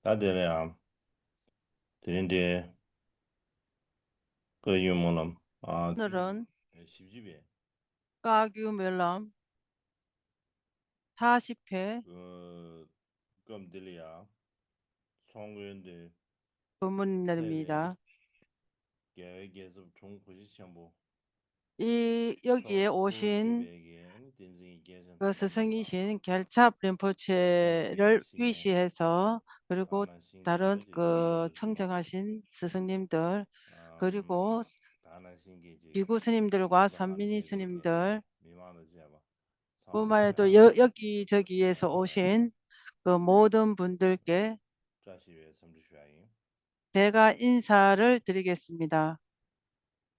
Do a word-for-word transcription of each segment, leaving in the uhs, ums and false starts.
ད་དེ་ལ་ཡང་དེ་རིང་དེ་བཀའ་བརྒྱུད་སྨོན་ལམ། ཨ། ནོར་རོན། ཞིབ་ཅིག་པས། བཀའ་བརྒྱུད་སྨོན་ལམ། མཐའ་བཞི་འཕེལ། སྐབས་འདི་ལ་ཡང་ཚོགས་མགོན་དེ། བུ་མོ་ནར་མི་ད། རྒྱལ་བའི་རྒྱལ་ཚབ་དྲུང་གོ་ཤྲི་ཆེན་པོ། ཨི་ཡོ་གི་ཨོ་ཤིན། གི་སི་སང་ཡི་ཤིན་གལ་ཆབ་རིན་པོ་ཆེ་རར་ཡུས་ཤི་ཧེ་སོ། ཀ་རི་ཀོ་ད་རོན་གི་ཚང་ཅང་ཨ་ཤིན་སི་སང་ཉིམ་དར། ཀ་རི་ཀོ་ཇི་ཀོ་སི་ཉིམ་དར་ག་སམ་མི་ནི་སི་ཉིམ་དར། ཀུ་མ་རེ་ཏོ་ཡོ་ཡོ་གི་ཆ་གི་ཡེ་སོ་ཨོ་ཤིན་གི་མོ་དམ་བུན་དར་གེ། བཀྲ་ཤིས་པའི་འཚམས་འདྲི་ཞུ་ཡ་ཡིན། 제가 인사를 드리겠습니다.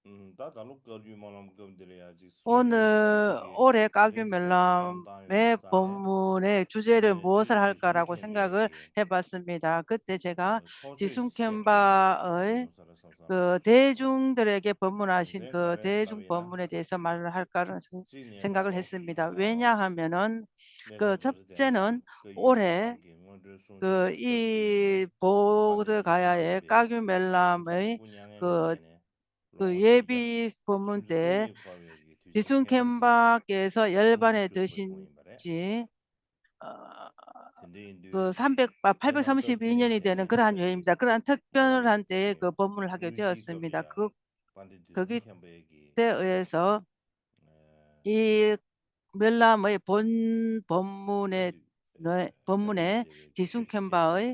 ད་ད་ལོ་བཀའ་བརྒྱུད་སྨོན་ལམ་སྐབས་འདི་ལ་ཡ་གཅིག་སོ་오늘 སོའི་གཅིག་གི་올해 ཀ་བརྒྱུད་སྨོན་ལམ་의 བོད་མུའུ་ནས་ཇུ་ཅེ་རི་མོ་སར་ཧར་ཀ་ར་གོ་སེང་ག་གི་ཧེ་བ་སི་མི་ད་གི་དེ་ཆེ་ག་དེ་གསུང་མཁན་པ་ཨོའི་ཀི་དེ་ཇུང་དེ་རེ་གེ་བོད་མུ་ན་ཤིན་ཀི་དེ་ཇུང་བོད་མུ་ནས་དེ་ས་མར་ཧར་ཀ་ར་སེང་ག་གི་ཧེ་སི་མི་ད་ཝེ་ཉ་ཧ་མེ་ནོན། ཀི་ཚབ་ཅེ་ནོན་ཨོ་རེ། ཀི་ཨི་བོ་དེ་ག་ཡ་ཡེ་ཀ་བརྒྱུད་སྨོན་ལམ་ཨེ་ཀི་ཀི་ཡེ་བི་བོ་མུན་ཏེ་དེ་ཚུན་མཁྱེན་པ་སྐལ་སོགས་ཡལ་པ་ནས་དེ་བཞིན་ཅི་ཀི་སམ་པེག་པ་ཕལ་པེག་སམ་ཤེས་པི་ཉེ་ནི་དེ་ནི་ཀི་རང་ཡོད་ཡིན་ད་ཀི་རང་ཐག་པེན་རང་དེ་ཀི་བོ་མུན་ལྷག་གི་ཅི་ཡོད་སེམས་མི་ད་ཀི་ཀི་ཀི་དེ་ཨེ་སོ་ཨི་སྨོན་ལམ་ཨེ་བོན་བོ་མུ་ནས་བོ་མུ་ནས་དེ་ཚུན་མཁྱེན་པ་ཨེ།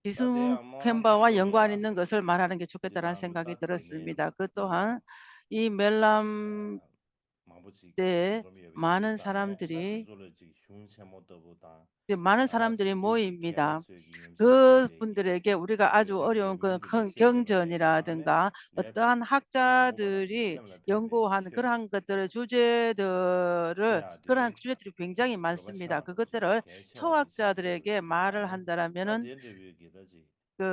ཇི་སུ་མཁྱེན་པ་བ་ཡོང་གོ་ཨ་ནི་ནང་གི་སོལ་མ་ར་རང་གི་ཆུ་ཀེ་ཏ་རང་སེང་ག་གི་དུ་ར་སི་མི་ད་ཀི་ཏོ་ཧང་ཨི་མེ་ལམ་དེ་མ་ནན་ས་རམ་དི་རི་དེ་མ་ནན་ས་རམ་དི་རི་མོ་ཡི་མི་ད་ཀི་པུན་དི་རེ་ཀེ་ཨུ་རི་ཀ་ཨ་ཇུ་ཨོ་རི་ཡོང་ཀི་ཁང་ཀྱང་ཅོ་ནི་ར་དང་ག་ཨ་ཏན་ཧག་ཅ་དི་རི་ཡོང་གོ་ཧང་ཀི་རང་གི་དི་རི་ཆུ་ཅེ་དི་རི་ཀི་རང་ཆུ་ཅེ་དི་རི་ཕིང་ཅང་ཡི་མ་སི་མི་ད་ཀི་ཀི་དི་རི། ཚོ་བག་ཅ་དེ་རེ་གེ་མ་རལ་ཧན་ད་ར་མེ་ནོན། ཀི་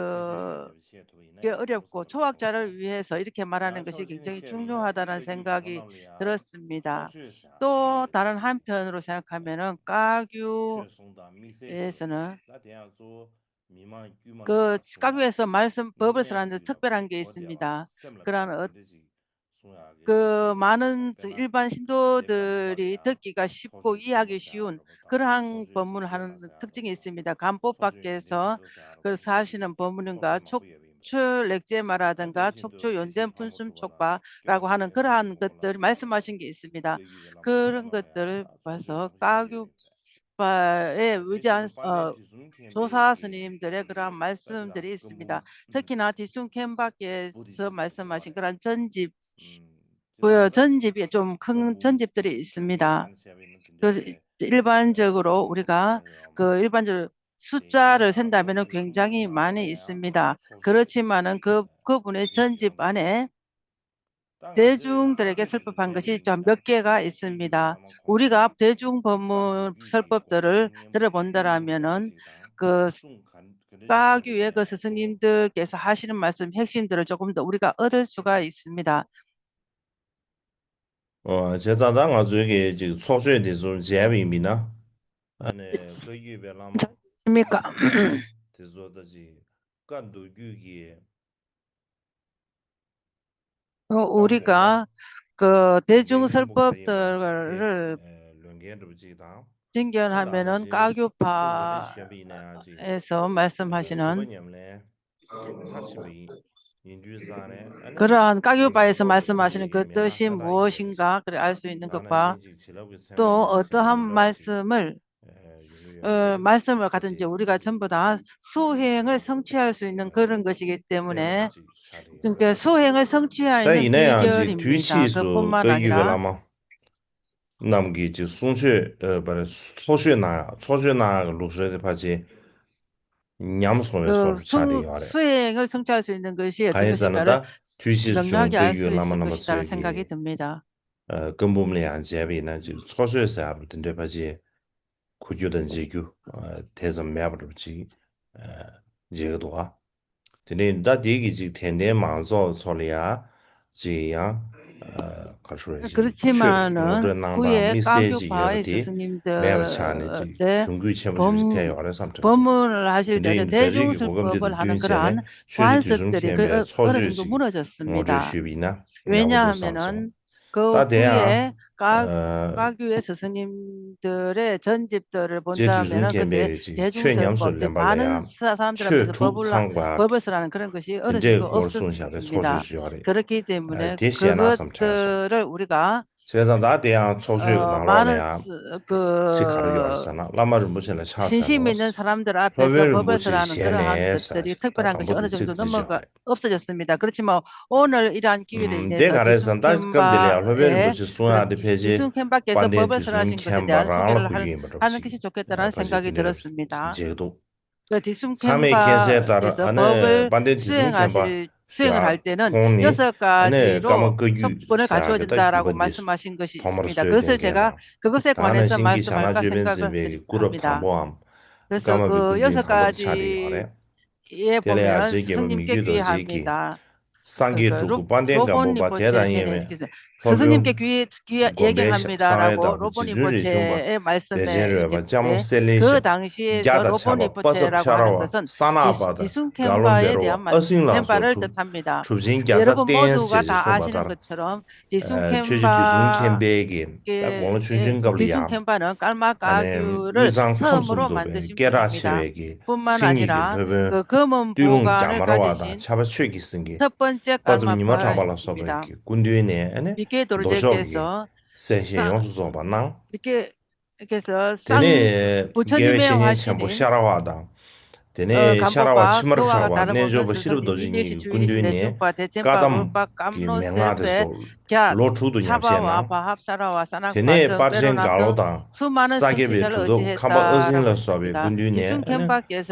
ཀི་ཨུ་རེབ་ཀོ་ཚོ་བག་ཅ་ར་ཡུ་ཧེ་སོ་ཨིར་ཁེ་མ་ར་ནང་གི་ཤི་གིང་ཅང་ཆུང་ཆུང་ཧ་ད་ར་སེང་ག་གི་དེ་ར་སི་མི་ད། ཏོ་ད་ར་ཧན་ཕན་རུ་སེང་ཁ་མེ་ནོན་ཀ་གུ་ཨེ་སི་ན། ཀི་ཀ་གུ་ཨེ་སོ་མ་ར་སི་བ་བ་སི་ར་ནི་ཚག་པེ་རང་གི་ཨེ་སི་མི་ད། ཀི་རང་ཨ། ཀི་མ་ནན་ཙི་ཨིལ་པན་ཤིན་ཏོ་དི་རི་ཐག་གི་ཀ་ཤིབ་ཀོ་ཡི་ཡ་གི་ཤིའུན་ཀི་རང་བོ་མུན་ཧ་ནན་ཐག་ཅིང་ཨི་སི་མི་ད་ཁམ་པོ་པ་ཀེ་སོ་ཀི་ས་ཤི་ནམ་བོ་མུན་ནིང་ག་ཕྱོགས་ཆོས་ལེགས་སྐྱེས་མ་ར་དང་ག་ཕྱོགས་ཆོས་ཡོན་ཏན་ཕུན་སུམ་ཚོགས་པ་ར་གོ་ཧ་ནན་ཀི་རང་གི་དི་རི་མ་སི་མ་ཤིང་གི་ཨི་སི་མི་ད་ཀི་རང་གི་དི་རི་བ་སོ་ཀ་གུ་པ་ཨེ་ཝི་ཇན་ཨ་ཚོ་ས་སི་ནིམ་དེ་རེ་ཀི་རང་མལ་སིམ་དེ་རེ་སི་མི་ད་ཐ་ཁི་ན་དེ་སུང་ཁེམ་པ་ཀེ་སི་མལ་སིམ་མ་ཤིང་ཀི་རང་ཅན་ཇིབ་བུ་ཡོ་ཅན་ཇིབ་ཡ་ཅོམ་ཁང་ཅན་ཇིབ་དེ་རེ་སི་མི་ད་ཏོ་ཨིལ་པན་ཇ་གུ་རོ་ཨུ་རི་ཀ་ཀི་ཨིལ་པན་ཇ་སུ་ཅ་ར་སེན་ད་མེ་ནོ་ཁེང་ཅང་ངི་མ་ནི་སི་མི་ད་ཀི་ར་ཆི་མ་ནང་ཀི་ཀི་བུ་ནི་ཅན་ཇིབ་ཨ་ནེ། དེ་ཅུང་དེ་རེ་གེ་སར་པ་ཕང་ག་ཤི་ཅམ་བག་ཀེ་ག་ཨི་སི་མི་ད། ཨུ་རི་ག་དེ་ཅུང་བོ་མོ་སར་པབ་དེ་རུ་དེ་རུ་བོན་ད་ར་མེ་ནོན། གི་ཀ་གུ་ཡེ་གི་སི་སི་ཉིམ་དུ་གེ་ས་ཧ་ཤི་ནི་མ་སིམ་ཧེག་ཤིན་དེ་རུ་ཅོ་ཀུམ་དུ་ཨུ་རི་ག་ཨ་དེ་ཆུ་ག་ཨི་སི་མི་ད། ཨོ་བྱས་ཙང་ད་ང་ཚོའི་གི་ཅིག་ཚོགས་ཆོས་དེ་ཚོ་མཇལ་བ་ཡིན་མིན་ན། ཨ་ནི་བཀའ་བརྒྱུད་པའི་བླ་མ་མི་ཀ་དེ་ཚོ་ད་ཅིག་བཀའ་མདོ་རྒྱུད་ཀྱི། ཨུ་རི་ཀ་གི་དེ་ཅུང་སར་པབ་དེ་རུ་ཅིང་གྱོན་ཧ་མེ་ནོན་བཀའ་བརྒྱུད་པ་ཨེ་སོ་མ་སི་མ་ཤི་ནོན། ཀི་རང་བཀའ་བརྒྱུད་པ་ཨེ་སོ་མ་སི་མ་ཤི་ནོན་གི་ཏོ་ཤིམ་བོ་ཤིང་ག་ཀི་རི་ཨ་སུ་ཡིན་ནི་གི་པ་ཏོ་ཨོ་ཏོ་ཧམ་མ་སི་མར། ཨ་མ་སམ་ར་ཁ་ཏན་ཅེ་ཨུ་རི་ཀ་ཆེན་པོ་དང་སུ་ཧེ་ངར་སང་ཆ་སུ་ནང་ཁ་རང་ག་ཞིག་གི་ཏེ་མོ་ནེ་ཅིང་ག་སུ་ཧེ་ངར་སང་ཆ་ད་ཡིན་ན་ཡང་ཅིག་དུས་ཕྱིས་སུ་བཀའ་བརྒྱུད་པའི་བླ་མ་རྣམས་ཀྱིས་ཅིག་གསུང་ཆོས་པར་ཚོགས་ཆོས་གནང་ཡག་ཚོགས་ཆོས་གནང་ཡག་གི་ལུགས་སྲོལ་དེ་ཕལ་ཆེར་ཉམས་སོང་བའི་བཟོ་འདྲ་ཆགས་བསྡད་ཡོད་རེད། སུ་ཧེ་ངར་སང་ཆ་སུ་ནང་ག་ཞིག་ག་ཡིན་ཟེར་ན་ད་དུས་ཕྱིས་སུ་བྱུང་བཀའ་བརྒྱུད་བླ་མ་རྣམ་པ་ཚོས་ཀྱིས་བཀའ་འབུམ་ལ་ཡང་མཇལ་བ་ཡིན་ན་ཅིག་ཚོགས་ཆོས་ཟེར་ཡག་དེ་འདྲའི་ཕལ་ཆེར་གོ་རྒྱུ་དང་མཇལ་རྒྱུ་དེ་ཙམ་མེད་པ་འདྲ་པོ་ཅིག་མཇལ་གི་འདུག་ག་དེ་ནས་ད་དེ་གི་ཅིག་དད་ལྡན་མང་ཚོགས་ཚོ་ལ་ཡ་ཅིག་ཡང་ ཨ་ག་རེ་ཞུ་དགོས་རེད། ཆོས་ངོ་སྤྲོད་གནང་སྟངས་དམིགས་བསལ་ཅིག་ཡོད་པ་དེ་མེད་པ་ཆགས་ནས་ཅིག་གྱོང་གུད་ཆེན་པོ་ཞིག་ཐེབས་ཡོད་རེད་བསམ་དྲན། དེ་འདྲའི་འདི་རིགས་ཀྱི་གོ་སྐབས་འདི་དང་བསྟུན་བྱས་ནས་ཆོས་རྗེ་དུས་གསུམ་མཁྱེན་པའི་ཚོགས་མཆོད་ཅིག་ངོ་སྤྲོད་ཞུས་པ་ཡིན་ན་ཡག་པོ་འདུག་བསམ་སོང་། ད་དེ་ཡང་། ཨ། རྗེ་དུས་གསུམ་མཁྱེན་པས་ཅིག་ཆོས་ཉམས་སུ་ལེན་པ་ལ་ཡང་ཆོས་དྲུག་ཚང་བ། དེ་འདྲའི་སྐོར་གསུངས་བཞག་པའི་ཚོགས་ཆོས་ཤིག་ཡོད་རེད། དེ་བཤད་ན་བསམ་དྲན་སོང་། བྱས་ཙང་ད་དེ་ཡང་ཚོགས་ཆོས་ཀྱི་ནང་ལོགས་ལ་ཡང་ཚིག་ག་རེ་ཡོད་རེད་ཟེར་ན། བླ་མ་རིན་པོ་ཆེ་ལ་ཕྱག་འཚལ་ལོ། སློབ་དཔོན་རིན་པོ་ཆེའི་ཞལ་ནས་ཟེར། ད་དང་པོ་དེ་ཚིག་འདི་བཞག་རེད། ཨུབ་སི་ཅ་སི་མི་ད་གར་ཆི་མའོ། ཨོ་ནར་ཨི་རན་ཀི་བི་རེ་ནེ་དེ་ག་རེ་ཟེར་ན། ད་སྐབས་འདི་ལ་ཡང་སློབ་དཔོན་རིན་པོ་ཆེ་གསུང་ཡག་དེ་ཕལ་ཆེར་དཔལ་ལྡན་དུས་གསུམ་མཁྱེན་པ་རང་ལ་གོ་རྒྱུ་ཡིན་པ་འདྲ་པོ་ཞིག་ད་ནི་ཁ་ཤས་ཆོ་གེ་ད་རང་སེང་ག་གི་དེ་ར་སུ་མི་ད་མཇལ་འདུག་ཚང་མས་མཁྱེན་གསལ་ལྟར་ཨ་ནི་དཔལ་ལྡན་དུས་གསུམ་མཁྱེན་པ་ཞུ་ཡག་ཁོང་ནི་ཨ་ནི་ཀརྨ་བཀའ་བརྒྱུད་ཀྱི་ས་ག་གི་ད་བརྒྱུད་པ་འདི་ཐོག་མར་སྲོལ་གཏོད་མཁན་ཡང་ད་ནང་བཞིན་གྱི་ཞྭ་ནག་ཅོད་པན་ཚེ་མ་ཞིག་དང་པོ་དེ་ཆགས་པ་ཡིན་པ་རེད། ད་ནི་ཨ་ནི་ཞིག་གི་ཞྭ་ནག་ཅོད་པན་འཛིན་པའི་གི་སྐུ་རབས་དང་པོའམ་ཀརྨ་བི་ཤུ་ནི་ཀ་ལ་ཡ་ཆགས་བསྡད་ཡོད་རེད། དེ་ལ་ཡང་རྗེ་རྒྱལ་པོ་མི་བསྐྱོད་རྡོ་རྗེ་གིས་སངས་རྒྱས་སྤྲུལ་སྐུ་དཔལ་ལྡན་སྒམ་པོ་པ་དེ་དང་མཉམ་པའི་ལྷོ་དཔོན་སྒོམ་པའི་བསམ་ཡས་དང་པོ་དེ་རྗེ་བཙུན་རས་ཆུང་པ་བདེ་ཆེན་རོལ་པ་ལྕམ་མོ་གསེར་ལེན་ཞབས་བརྒྱ་དང་ཕྱག་པ་པ་ཚབ་ཕྱ་ར་བ་ས་ན་པ་དང་རྒྭ་ལོ་བེ་རོ་ཨ་སྲིང་ལ་སོགས་གྲུབ་ཆེན་བརྒྱ་རྩ་བརྟན་ཞེས་གསུངས་པ་ལྟར། ཆོས་རྗེ་དུས་གསུམ་མཁྱེན་པའི་གི་ད་དགུང་ལོ་ཆུང་ཆུང་སྐབས་ལ་ཡང་ཨ་ནི་དབུས་གཙང་ཁམས་སུ་འདུག་པའི་སྐད་གྲགས་ཆེ་བའི་གི་མཚན་ཉིད་ཀྱི་སློབ་དཔོན་སྟོད་ལུང་རྒྱ་དམར་བ་དང་ཕྱྭ་པ་ཆོས་ཀྱི་སེང་གེ་དཔལ་འཛོམས་ཉི་མ་གྲགས་པ་ལ་སོགས་པའི་གི་སྐུ་མདུན་ནས་ཨ་ནི་མདོ་ཕྱོགས་ཀྱི་གསན་བཞེས་ཡོངས་སུ་རྫོགས་པ་གནང་། དེ་ནས་དགེ་བའི་བཤེས་གཉེན་ཆེན་པོ་ཤ་ར་བ་དང་། དེ་ནས་ཤ་ར་བ་ཕྱི་མར་གཤེགས་པ་རྣལ་འབྱོར་པ་ཤེས་རབ་རྡོ་རྗེ་ཉིད་ཀྱི་སྐུ་མདུན་ནས་བཀའ་གདམས་ཀྱི་མན་ངག་དེ་ཚོ་ལོ་དྲུག་ཏུ་ཉམས་བཞེས་གནང་། དེ་ནས་དཔལ་ཆེན་རྒྭ་ལོ་དང་ས་སྐྱ་པའི་གྲུབ་ཐོབ་ཁམས་པ་ཨ་སྲིན་ལ་སོགས་པའི་སྐུ་མདུན་ནས་ཨ་ནི་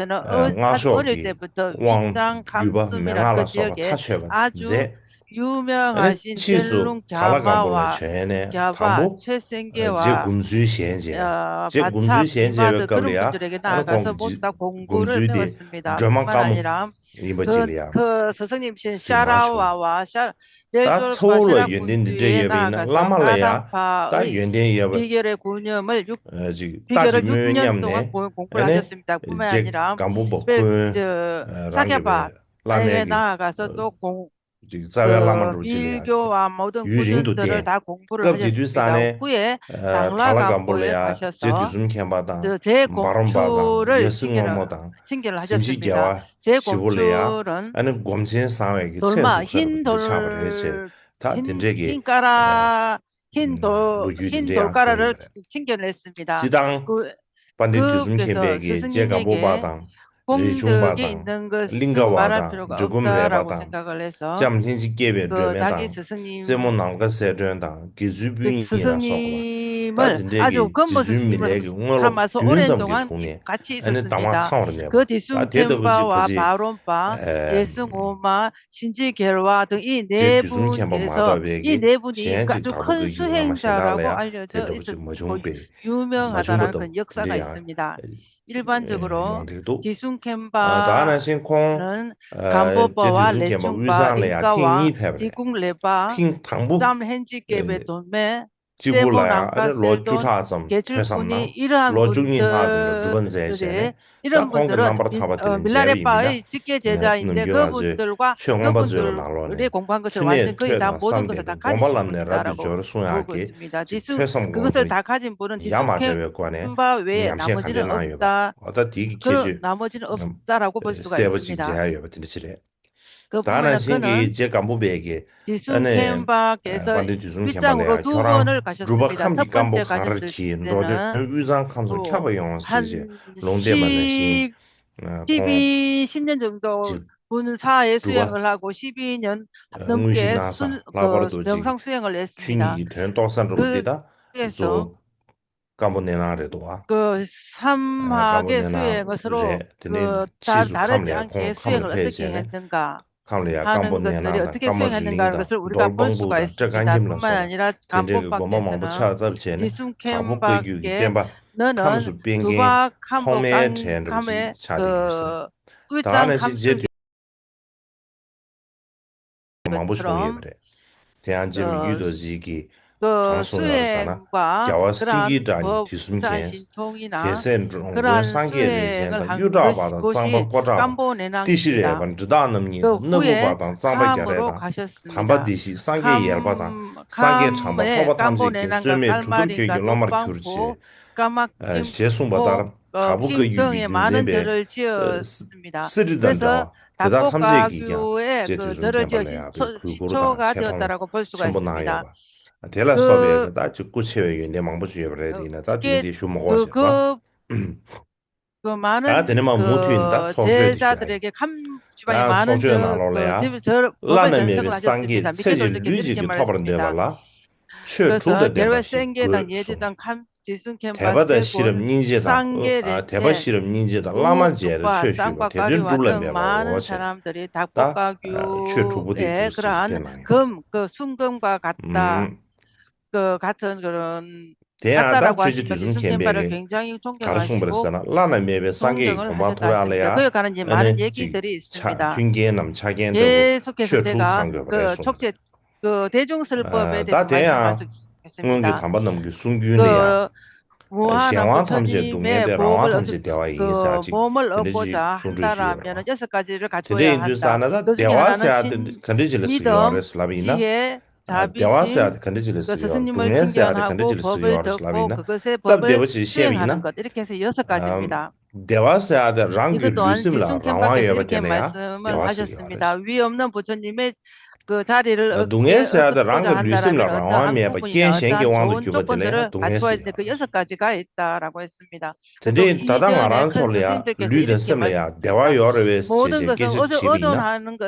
སྔགས་ཤོག་གི་དབང་བརྒྱུད་པ་མན་ངག་ལ་སོགས་པ་མཐའ་ཆོད་པ་མཛད། ཨ་ནི་ཕྱིས་སུ་ག་ལ་སྒམ་པོ་ལ་བྱོན་ནས་དང་པོ་རྗེ་སྒོམ་ཚུལ་ཞལ་མཇལ། རྗེ་སྒོམ་ཚུལ་ཞལ་མཇལ་བའི་སྐབས་ལ་ཡང་ཨ་ནི་ཁོང་གི་སྒོམ་ཚུལ་དེ་སྒྲོལ་མ་དཀར་མོ་ཡིན་པ་ཅིག་ལ་ཡང་ཨ་ནི་ད་ཚ་བོ་ལ་ཡོན་ཏན་འདི་འདྲ་ཡོད་པ་ཡིན་ན་བླ་མ་ལ་ཡང་ད་ཡོན་ཏན་ཡོད་པ་ཅིག་ལྟ་ཅིག་སྨོན་སྙམ་ནས་ཨ་ནི་རྗེ་སྒམ་པོ་པ་ཁོང་རང་གི་བླ་མའི་གི་ཅིག་རྩ་བའི་བླ་མ་འདྲ་ཅིག་ལ་ཡང་ཡུན་རིང་དུ་བསྟེན། སྐབས་དེ་དུས་ས་ནས་གྲྭ་ལྷ་སྒམ་པོ་ལ་ཡང་རྗེ་དུས་གསུམ་མཁྱེན་པ་དང་འབའ་རོམ་པ་དང་རྒྱལ་སྲས་སྔོན་མོ་དང་གཟིམ་ཤིང་རྒྱལ་བ་བཞི་པོ་ལ་ཡང་ཨ་ནི་སྒོམ་ཆེན་བཟང་བའི་གི་ཚད་འཛུགས་ས་རུ་འདི་ཆགས་པ་རེད་ཅེས་ད་དེ་འདྲས་ཀྱི་ལོ་རྒྱུས་དེ་འདྲས་ཡང་གསུངས་ཡོད་པ་རེད། སྤྱི་བཏང་དཔལ་ལྡན་དུས་གསུམ་མཁྱེན་པའི་གི་རྗེ་སྒམ་པོ་པ་དང་རས་ཆུང་པ་དང་གླིང་ག་བ་དང་འབྲི་གུང་རས་པ་དང་ལྕམ་ལྷན་ཅིག་སྐྱེས་པའི་སྒྲོལ་མ་དང་རྩེ་མོ་ནམ་མཁའ་གསལ་སྒྲོན་དང་དགེ་ཚུལ་བུ་གཉིས་ལ་སོགས་པ་ད་དེ་འདྲས་ཀྱི་རྗེ་བཙུན་མི་ལའི་གི་དངོས་སློབ་རྒྱུན་ཙམ་གྱི་དྲུང་ནས་ཨ་ནི་གདམས་ངག་ཚང་བར་གནས་པ་ད་དེ་ལྟ་བུ་ཅིག་ཕལ་ཆེར་རྗེ་སྒམ་པོ་པ་དང་རས་ཆུང་པ་མ་གཏོགས་པའི་གི་གཞན་ཅིག་དྭགས་པོ་བཀའ་བརྒྱུད་ཀྱི་བླ་མ་གཞན་དག་ལ་ཡང་དེ་འདྲ་བོ་ཅིག་མ་བྱུང་པས། མ་བྱུང་བ་དང་འདི་འདྲ་ཡང་ཡོངས་གྲགས་ཡོད་འདུག་ད་ནང་བཞིན་ཁོང་རྗེ་དུས་གསུམ་མཁྱེན་པ་དབུས་གཙང་ལ་ཡང་ཐེངས་གཉིས་ཕེབས་པ་རེད། ཐེངས་དང་པོ་གཅིག་པུ་ལ་ཡང་ཨ་ནི་ལོ་བཅུ་ཕྲག་ཙམ་ཐོས་བསམ་གནང་། ལོ་བཅུ་གཉིས་ལྷག་ཙམ་ལ་སྒྲུབ་པ་མཛད་བྱས་ནས་ད་ཁོང་གི་རྣམ་པར་ཐར་པ་དེ་ལ་མཇལ་བ་ཡིན་ན་ནམ་རྒྱུན་ང་ཚོས་ཆོས་མངོན་པ་མཛོད་ལ་ནང་ལོགས་ནས་ཚུལ་གནས་ཐོས་དང་བསམ་གཏན་གྱི་སྒོམ་པ་ལམ་ནས་རབ་ཏུ་སྦྱོར་གསུང་ཡག་གི་ཅིག་ཐོས་བསམ་སྒོམ་གསུམ་གྱི་ཡ་མ་བྲལ་བའི་སྒོ་ནས་ཉམས་བཞེས་ག་འདྲས་གནང་ཡོད་པ་འོ་ད་དེའི་གི་ཁྱད་ཆོས་གསལ་པོ་ཅིག་མཇལ་ཡག་ཡོད་པ་དེ་འདྲ་ཅིག་རེད། ད་ནང་བཞིན་གྱི་རྗེ་སྒམ་པོ་པའི་གི་ཨ་ནི་དཔལ་ལྡན་དུས་གསུམ་མཁྱེན་པ་ལ་ཡང་ཁྱོད་རང་སྒྲུབ་པ་ཁམས་ཀྱི་སྐམ་པོ་གངས་རིར་གྱིས་འགྲོ་དོན་དབུས་གཙང་ཁམས་སུ་ཁྱབ་པ་ཡོང་ཟེར་ཞེས་ལུང་བསྟན་པ་ནང་བཞིན་ཁོང་ཅིག་དངོས་གཞི་གནང་ས་ལྷག་པར་དུ་ཅིག་ཆོས་ཉིད་ཀྱི་དོན་རྟོགས་ས་འདྲ་བོ་འདི་ད་གཙོ་བོ་སྐམ་པོ་ནེ་ལང་རེད་འདུག་ཨ། སྐམ་པོ་ནེ་ལང་རེད། དེ་ནས་ཕྱིས་སུ་ཁམས་ལ་ཡང་ཁོང་ཁམས་ལ་ཕེབས་བྱས་ནས་ཁམས་ལ་ཡང་སྐམ་པོ་ནེ་ལང་དང་ཀ་མ་ཇུ་གླིང་དང་རྡོར་དཔང་པོ་དང་སྤྲེལ་དཀར་མགྱིན་ལ་སོགས་པ་དེ་འདྲའི་གི་དགོན་པ་མང་པོ་ཕྱག་བཏབ་བྱས་ནས་དྭགས་པོ་བཀའ་བརྒྱུད་ཀྱི་བསྟན་པ་ཁམས་སུ་སྤེལ་མཁན་ཐོག་མའི་གྲས་འདྲ་བོ་ཞིག་ཆགས་བསྡད་ཡོད་ཟེར། ད་ནང་བཞིན་རྗེ་དུས་མང་པོ་བྱུང་ཡོད་པ་རེད། དེ་ཡང་རྗེ་མི་བསྐྱོད་རྡོ་རྗེ་གིས་གང་གསུངས་ཡོད་ཟེར་ན། རྒྱལ་བ་སེང་གེའི་སྒྲ་ཉིད་དུས་གསུམ་མཁྱེན། དེ་སྲས་འགྲོ་མགོན་སངས་རྒྱས་རིན་ཆེན་དང་། གཡུ་བྲག་པ་དང་གཙང་པ་ཀོ་ཊ། ཏི་ཤྲི་རས་པ་འབྲི་སྟག་རྣམ་གཉིས་དང་། སྣ་བུག་པ་དང་གཙང་པ་རྒྱ་རས་དང་། དམ་པ་བདེ་གཤེགས་སངས་རྒྱས་ཡལ་བ་དང་། སངས་རྒྱས་གྲགས་པ་འཕགས་པ་ཐམས་ཅད་མཁྱེན། རྩོད་མེད་གྲུབ་ཐོབ་ཁྱོད་ཀྱི་སློབ་མར་གྱུར་ཅིག་ཞེས་གསུངས་པ་ལྟར། དྭགས་པོ་བཀའ་བརྒྱུད་ཀྱི་རྒྱུད་འཛིན་པའི་སིལ་རི་དང་འདྲ་བ་དེ་དག་ཐམས་ཅད་ཀྱིས་ཀྱང་རྗེ་དུས་གསུམ་མཁྱེན་པ་ལ་ཡང་གུས་བཀུར་དང་ཆེ་མཐོང་ཆེན་པོ་གནང་ཡོད་པ། དེ་ལ་སོགས་པའི་ད་ཅིག་སྐུ་ཆེ་བའི་ཡོན་ཏན་མང་པོ་ཞིག་ཡོད་པ་རེད། དེ་ཡིན་ན་ད་དེ་འདི་ཞུ་མ་དགོས་ཤེས་པ། ད་དེ་ནས་མ་མུ་མཐུད་ད་ཚོགས་ཆོས་དེ་ཞུ་ཡ་ཡིན། ད་ཚོགས་ཆོས་ནང་ལོགས་ལ་ཡང་བླ་ན་མེད་པའི་སངས་རྒྱས་ཚེ་གཅིག་ལུས་གཅིག་གིས་ཐོབ་པར་འདོད་པ་ལ། ཆོས་དྲུག་དང་ལྡན་པ་ཞིག་དགོས་གསུངས། དད་པ་དང་ཤེས་རབ་སྙིང་རྗེ་དང་། དད་པ་ཤེས་རབ་སྙིང་རྗེ་དང་བླ་མ་མཇལ་ཏེ་ཆོས་ཞུས་པ་དེ་དོན་གྲུབ་ལ་མེད་པའོ་ཞེས། ད་ཆོས་དྲུག་པོ་དེ་དགོས་གསུངས་ཞེས་བསྟན་གནང་ཡོད། དེ་ཡང་ད་ཆོས་རྗེ་དུས་གསུམ་མཁྱེན་པས་ག་རེ་གསུངས་པ་རེད་ཟེར་ན། བླ་ན་མེད་པའི་སངས་རྒྱས་ཀྱི་གོ་འཕང་ཐོབ་ཡག་ལ་ཡང་ཨ་ནི་ཅིག་མཐུན་རྐྱེན་ནམ་ཆ་རྐྱེན་ལྟ་བུ་ཆོས་དྲུག་ཚང་དགོས་པ་རེད་གསུངས། ད་དེ་ཡང་སྔོན་གྱི་དམ་པ་རྣམས་ཀྱི་གསུང་རྒྱུན་ལ་ཡང་གཞན་དབང་ཐམས་ཅད་སྡུག་བསྔལ་ཏེ། རང་དབང་ཐམས་ཅད་བདེ་བ་ཡིན་ཟེར་ཅིག་དེ་འདྲ་ཅིག་གསུང་སྲོལ་ཞིག་ཡོད་པ་རེད། དེ་འདྲ་ཡིན་དུས་ཙང་ན་ད་བདེ་བ་ཟེར་ཡག་དེ་ག་འདྲ་ཅིག་ལ་ཟེར་གྱི་ཡོད་རེད་ལབ་པ་ཡིན་ན། བདེ་བ་ཟེར་ཡག་དེ་ག་འདྲ་ཅིག་ལ་ཟེར་གྱི་ཡོད་རེད། སྡུག་བསྔལ་ཟེར་ཡག་དེ་ག་འདྲ་ཅིག་ལ་ཟེར་གྱི་ཡོད་རེད་ལབ་པ་ཡིན་ན། སྟབས་བདེ་བོ་ཅིག་བཤད་པ་ཡིན་ན། བདེ་བ་ཟེར་ཡག་དེ་རང་གི་ལུས་སེམས་ལ་རང་དབང་ཡོད་པ་དེ་ལ་ཡང་བདེ་བ་ཟེར་གྱི་ཡོད་རེད། སྡུག་བསྔལ་ཟེར་ཡག་དེ་རང་གི་ལུས་སེམས་ལ་རང་དབང་མེད་པ་རྐྱེན་གཞན་གྱི་དབང་དུ་གྱུར་པ་དེ་ལ་ཡང་སྡུག་བསྔལ་ཟེར་གྱི་ཡོད་རེད། དེ་འདྲའི་ད་ལྟ་ང་རང་ཚོ་ལ་ཡང་ལུས་དང་སེམས་ལ་ཡང་བདེ་བ་ཡོད་རེད་པས་ཞེས་སྐད་ཆ་དྲིས་པ་ཡིན་ན།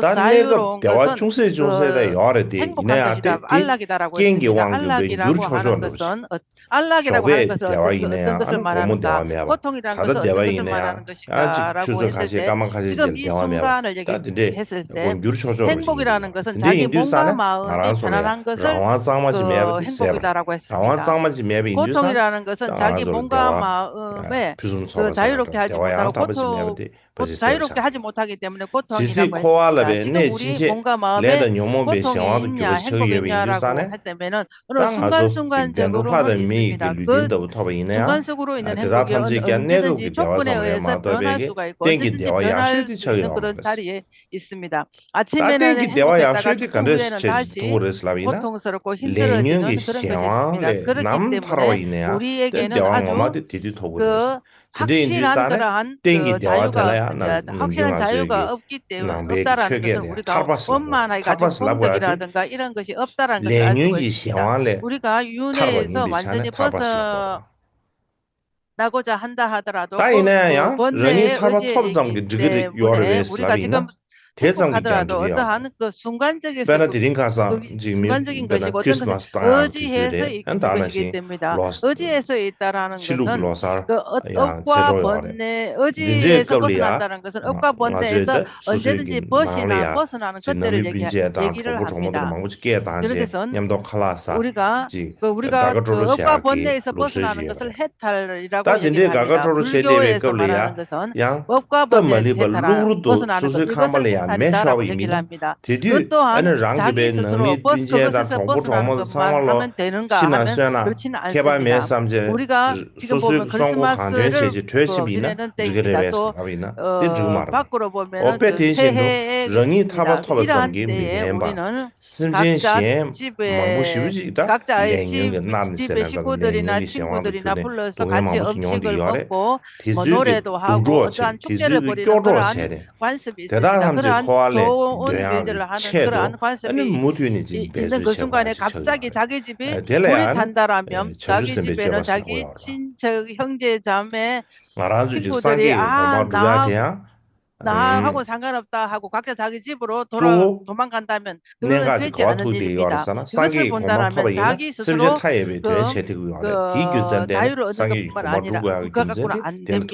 ད་གནས་སྐབས་བདེ་བ་ཅུང་ཟད་ཅུང་ཟད་ད་ཡོད་རེད་དེ། ཡིན་ན་ཡང་དེ་དེ་རྐྱེན་གྱི་དབང་གྱུར་པའི་འགྱུར་ཆོག་ཆོག་འདྲ་པོ་ཞིག་ཞོགས་པའི་བདེ་བ་ཡིན་ན་ཡང་ཨ་ནི་སྒོར་མོ་བདེ་བ་མེད་པ། ད་ལྟ་བདེ་བ་ཡིན་ན་ཡང་ཨ་ཅིག་ཆུ་ཚོད་ཁ་ཤས་སྐར་མ་ཁ་ཤས་ཅིག་ལ་བདེ་བ་མེད་པ། ད་དེ་འདྲས་སྒོར་འགྱུར་ཆོག་ཆོག་འདྲ་པོ་ཞིག་འདུག་དེ་འདྲས་ཡིན་དུས་ཙང་ནས་ང་རང་ཚོ་ལ་རང་དབང་གཙང་མ་ཅིག་མེད་པ་དེ་ཟད་པ་རེད། རང་དབང་གཙང་མ་ཅིག་མེད་པ་ཡིན་དུས་ཙང་ད་ང་རང་ཚོ་ལ་བདེ་བ་ཕུན་སུམ་ཚོགས་པ་ཟེར་བ་བདེ་བ་ཡང་དག་པ་ཅིག་མེད་པ་དེ། པ་ཅིག་ཟེར་བ་ཞིག་དང་། བདེ་བ་ཡང་དག་པ་ཅིག་མེད་པ་དེ། ཇི་སྲིད་འཁོར་བ་ལ་བའི་གནས་ཕྱིན་ཆད་ལས་དང་ཉོན་མོངས་པའི་གཞན་དབང་དུ་གྱུར་པ་ཞིག་ཆགས་ཀྱི་ཡོད་པ་ཡིན་དུས་ཙང་ནས། ད་ང་ཚོ་གི་བདེ་སྟོང་ལྷ་དང་མི་ཡི་གི་ལུས་རྟེན་ལྟ་བུ་ཐོབ་པ་ཡིན་ན་ཡང་། དེ་དག་ཐམས་ཅད་ཀྱང་གནས་སྐབས་ཀྱི་བདེ་བ་ཙམ་རེད་མ་གཏོགས་པའི་གཏན་གྱི་བདེ་བ་ཡག་ཤོས་དེ་ཆགས་ཀྱི་ཡོད་མ་རེད། ད་གཏན་གྱི་བདེ་བ་ཡག་ཤོས་དེ་ག་འདྲས་བྱས་ཐུབ་ཀྱི་རེད་ལབ་ཡིན་ན། ལས་ཉོན་གྱི་གཞན་དབང་ལས་ནམ་ཐར་བ་ཡིན་ན་ཡང་དེ་བདེ་བ་ངོ་མ་དེ་དེ་དུས་ཐོབ་ཀྱི་རེད། དེ་འདྲ་ཡིན་དུས་ཙང་ནས་གཏན་གྱི་བདེ་བ་དེ་ལ་ཡང་ནམ་རྒྱུན་ང་ཚོའི་གི་ནང་པའི་གི་ཆོས་སྐད་ལ་ཡང་ཐར་པ་ཟེར་ལབ་དགོས་ཡ། ཐར་པ་ཟེར་ལབ་དགོས་ཡ་དེ། ལས་ཉོན་གྱི་གཞན་དབང་ལས་ཐར་བ་ཡིན་པའི་ཆ་ནས་ཐར་པ་ཟེར་ལབ་དགོས་ཡ། ད་ཡིན་ན་ཡང་རང་ཉིད་ཐར་པ་ཐོབ་ཙམ་གྱིས་འགྲིག་གི་རེད་ཡོད་རེད་པས་ལབ་ཡིན་ན། དེ་ཙམ་གྱིས་ཀྱང་འགྲིག་གི་ཡོད་མ་རེད། དཔེར་ན་དེ་རིང་ཁ་སང་ཅིག་མི་དཔེར་ན་ཁྲིས་མཱས་བཏང་ཡག་དུས་ཚོད་རེད། ཡང་ད་ནང་བཞིན་ལོ་ཕྱི་ལུགས་ཀྱི་ལོ་གསར་ཡང་ཚེས་གྲོགས་ཡོད་རེད། འདི་འདྲའི་སྐབས་ལ་ཡང་ང་ཚོས་ད་སོ་སོའི་གི་ནང་ལ་ཡང་ཅིག་ནང་མི་སྤུན་མཆེད་དང་གྲོགས་པོ་གྲོགས་མོ་དེ་འདྲ་མང་པོ་ཅིག་སྐད་བཏང་བྱས་མཉམ་དུ་ཁ་ལག་ཟ། ཅིག་དགའ་དགའ་སྤྲོ་སྤྲོ་བྱེད་ཡག་གི་ལུགས་སྲོལ་ཞིག་ཡོད་པ་རེད། ད་དེ་འདྲའི་དགའ་དགའ་སྤྲོ་སྤྲོ་བྱེད་བསྡད་པའི་སྐབས་ལ་ཡང་ཡང་སྟབས་མ་ལེགས་པར་ལུག་རུ་དུ་སོ་སོའི་ཁང་པ་ལ་ཡང་མེ་ཤོར་བ་ཡིན་མིན། དེ་དུས་ཨ་ནི་རང་གི་པའི་ནང་མི་སྤུན་མཆེད་དང་གྲོགས་པོ་གྲོགས་མོ་ཚང་མ་ལོ་ཤི་ན་གསོན་ན་ཁྱད་པར་མེད་བསམ་བྱས་སོ་སོའི་གསོན་ཁོག་གང་དྲན་བྱས་ཀྱི་བྲོས་ཕྱིན་པ་ཡིན་ན་འགྲིག་གི་རེད་པས་ཟེར་ལབ་པ་ཡིན་ན་དེ་འགྲིག་གི་མ་རེད། འོ་དཔེ་དེ་བཞིན་དུ་རང་ཉིད་ཐར་པ་ཐོབ་པ་ཙམ་གྱིས་མི་ཕན་པ། སེམས་ཅན་གཞན་མང་པོ་ཞེ་པོ་ཅིག་ད་ལས་ཉོན་གྱི་མནར་ནས་ཟེར་ན་འདྲ་པོ། ལས་ཉོན་གྱི་གཞན་དབང་དུ་གྱུར་ནས་སྡུག་བསྔལ་མང་པོ་ཞིག་མྱོང་བསྡད་ཡོད་རེད། དེ་ཚོའི་གི་སྡུག་གྲོགས་བྱས། དེ་ཚོའི་གི་སྐྱོ་གྲོགས་བྱས་ནས་དེ་དག་ཐམས་ཅད་འཁོར་བ་ལས་འདོན་ཡག་གི་ཆེད་དུ་ཨ་ནི་མུ་མཐུད་ནས་ཅིག་འབད་རྩོལ་བྱེད་པ་ཞིག་ཆགས་ཀྱི་ཡོད་རེད། དེ་ལ་ཡང་བྱང་ཆུབ་སེམས་དཔའི་སྤྱོད་པ་ཞིག་ཆགས་ཀྱི་ཡོད་རེད། ང་རང་ཚོས་ཀྱི་སངས་རྒྱས་ཀྱི་གོ་འཕང་སྒྲུབ་ཡག་དེ་ཡང་གཙོ་བོ་གནད་འགག་ཅིག་ག་པར་ཐུག་བསྡད་ཡོད་རེད་ཟེར་ན། སངས་རྒྱས་ཀྱི་གོ་འཕང་ཐོབ་པ་ཡིན་ན་སེམས་ཅན་མཐའ་ཡས་པའི་དོན་བྱེད་ཐུབ་ཀྱི་ཡོད་རེད། དེའི་རྒྱུ་མཚན་དེ་ནི་སངས་རྒྱས་ཀྱི་གོ་འཕང་སྒྲུབ་དགོས་ཡག་གི་རྒྱུ་མཚན་དེ་དེ་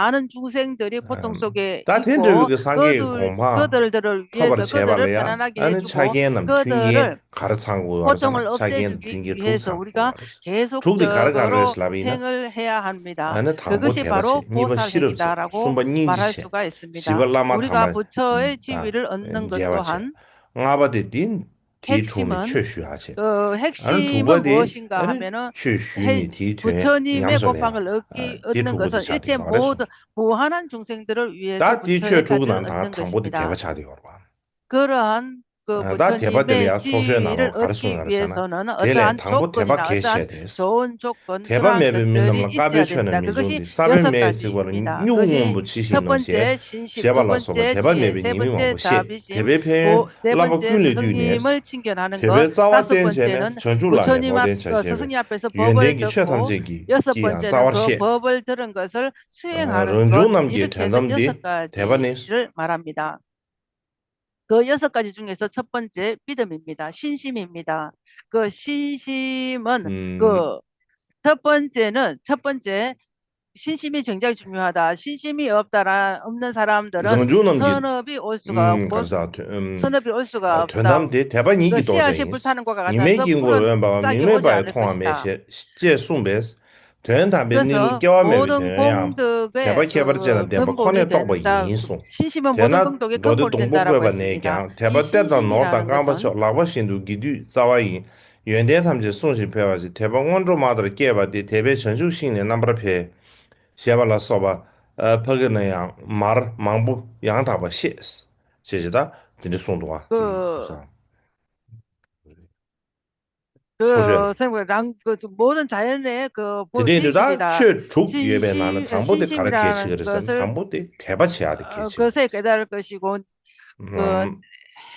ལ་ཐུག་བསྡད་ཡོད་རེད། ད་དེ་འདྲ་བའི་གི་སངས་རྒྱས་ཀྱི་གོ་འཕང་ཐོབ་པར་བྱེད་པ་ལ་ཡང་ཨ་ནི་ཆ་རྐྱེན་ནམ་མཐུན་རྐྱེན་ག་རེ་ཚང་དགོས་ཡོད་རེད་ཟེར་ན། ཆ་རྐྱེན་དེ་མཐུན་རྐྱེན་དྲུག་ཚང་དགོས་ཡོད་རེད། དྲུག་དེ་ག་རེ་ག་རེ་རེད་ལབ་ཡིན་ན། ཨ་ནི་དང་པོ་དད་པ་བྱེད། གཉིས་པ་ཤེས་རབ་བྱེད། གསུམ་པ་སྙིང་རྗེ་བྱེད། བཞི་པ་བླ་མ་དམ་པ་དང་མཇལ་བ་བྱེད། ལྔ་པ་དེ་འདི་དེའི་དྲུང་ནས་ཆོས་ཞུ་ཡག་བྱས། ཨ་ནི་དྲུག་པ་དེ་ཨ་ནི་ཆོས་ཞུས་ནས་དེའི་དོན་ཉམས་སུ་ལེན་ཡག་དེ་དྲུག་པ་དེ་ཆགས་ཀྱི་ཡོད་རེད་སོང་། ད་དེའི་ཆོས་དྲུག་ནང་ད་དང་པོ་དེ་དད་པ་ཆགས་ཀྱི་ཡོད་རེད་བ། ད་དད་པ་དེ་ལ་ཡང་ཚོགས་ཆོས་ནང་ལོགས་ག་རེ་གསུངས་ཡོད་རེད་ཟེར་ན། དེ་ལས་དང་པོ་དད་པ་གལ་ཆེ་སྟེ། དད་པ་མེད་པའི་མི་རྣམས་ལ་དཀར་པོའི་ཆོས་རྣམས་མི་འབྱུང་སྟེ། ས་བོན་མེ་ཡིས་གཟིགས་པ་ལ་སྨྱུ་གུ་སྔོན་པོ་ཇི་བཞིན་སྣང་ཞེས་བྱས་པ་ལ་སོགས་པ་དད་པ་མེད་པའི་ཉེས་དམིགས་མང་པོ་བཤད། དད་པའི་ཕན་ཡོན་བསླབ་པ་ཀུན་ལས་བཏུས་ནས། དད་པའི་རྩ་བ་བརྟན་བྱས་ནས་བྱང་ཆུབ་ལ་ནི་བློ་ལྡན་བྱ་ཞེས་པ། ཡོན་ཏན་གྱི་ཆོས་ཐམས་ཅད་ཀྱི་ཀྱིས་ཀྱང་རྩ་བར་བཤད། རང་བྱུང་རྣམས་ཀྱི་དོན་དམ་འདི་དད་པ་ནི། 그 여섯 가지 중에서 첫 번째 믿음입니다. 신심입니다. 그 신심은 그 첫 번째는 첫 번째 신심이 굉장히 중요하다. 신심이 없다라 없는 사람들은 선업이 올 수가 없고 선업이 올 수가 없다. 그 씨앗이 불타는 것과 같아서 풀은 싹이 오지 않을 것이다. དོན་དམ་པའི་གནས་ལུགས་སྐྱེ་བ་མེད་པའི་དོན་ཡང་དད་པ་ཁྱད་པར་ཅན་དང་ལྡན་པ་ཁོ་ནས་རྟོགས་པ་ཡིན་གསུངས། དེས་ན་མདོ་སྡེ་སྡོང་པོ་བཀོད་པ་ནས་ཀྱང་དད་པ་གཏེར་དང་ནོར་དང་རྐང་པ་མཆོག་ལག་པ་བཞིན་དུ་དགེ་སྡིག་རྩ་བ་ཡིན། ཡོན་ཏན་ཐམས་ཅད་བསྲུང་ཞིང་འཕེལ་བར་བྱེད། དད་པ་སྔོན་འགྲོ་མ་ལྟར་སྐྱེས་པ་དེ་དད་པས་བྱང་ཆུབ་ཤིང་ནི་རྣམ་པར་འཕེལ། ཞེས་པ་ལ་སོགས་པ། ཕ་གི་ན་ཡང་མར་མང་པོ་ཡང་དག་པར་བཤད། ཅེས་བྱས་ད་དེ་འདྲ་གསུངས་འདུག་བ། ཚོགས་ཆོས་ལ། ཚོགས་ཆོས་ལ། དེ་འདྲ་ཡིན་དུས་ད་ཆོས་དྲུག་ཡོད་པའི་ནང་ནས་དང་པོ་དེ་ག་རེ་གལ་ཆེ་གི་རེད་ཟེར་ན། དང་པོ་དེ་དད་པ་བྱེད་ཡག་དེ་གལ་ཆེ་གི་རེད་ཟེར།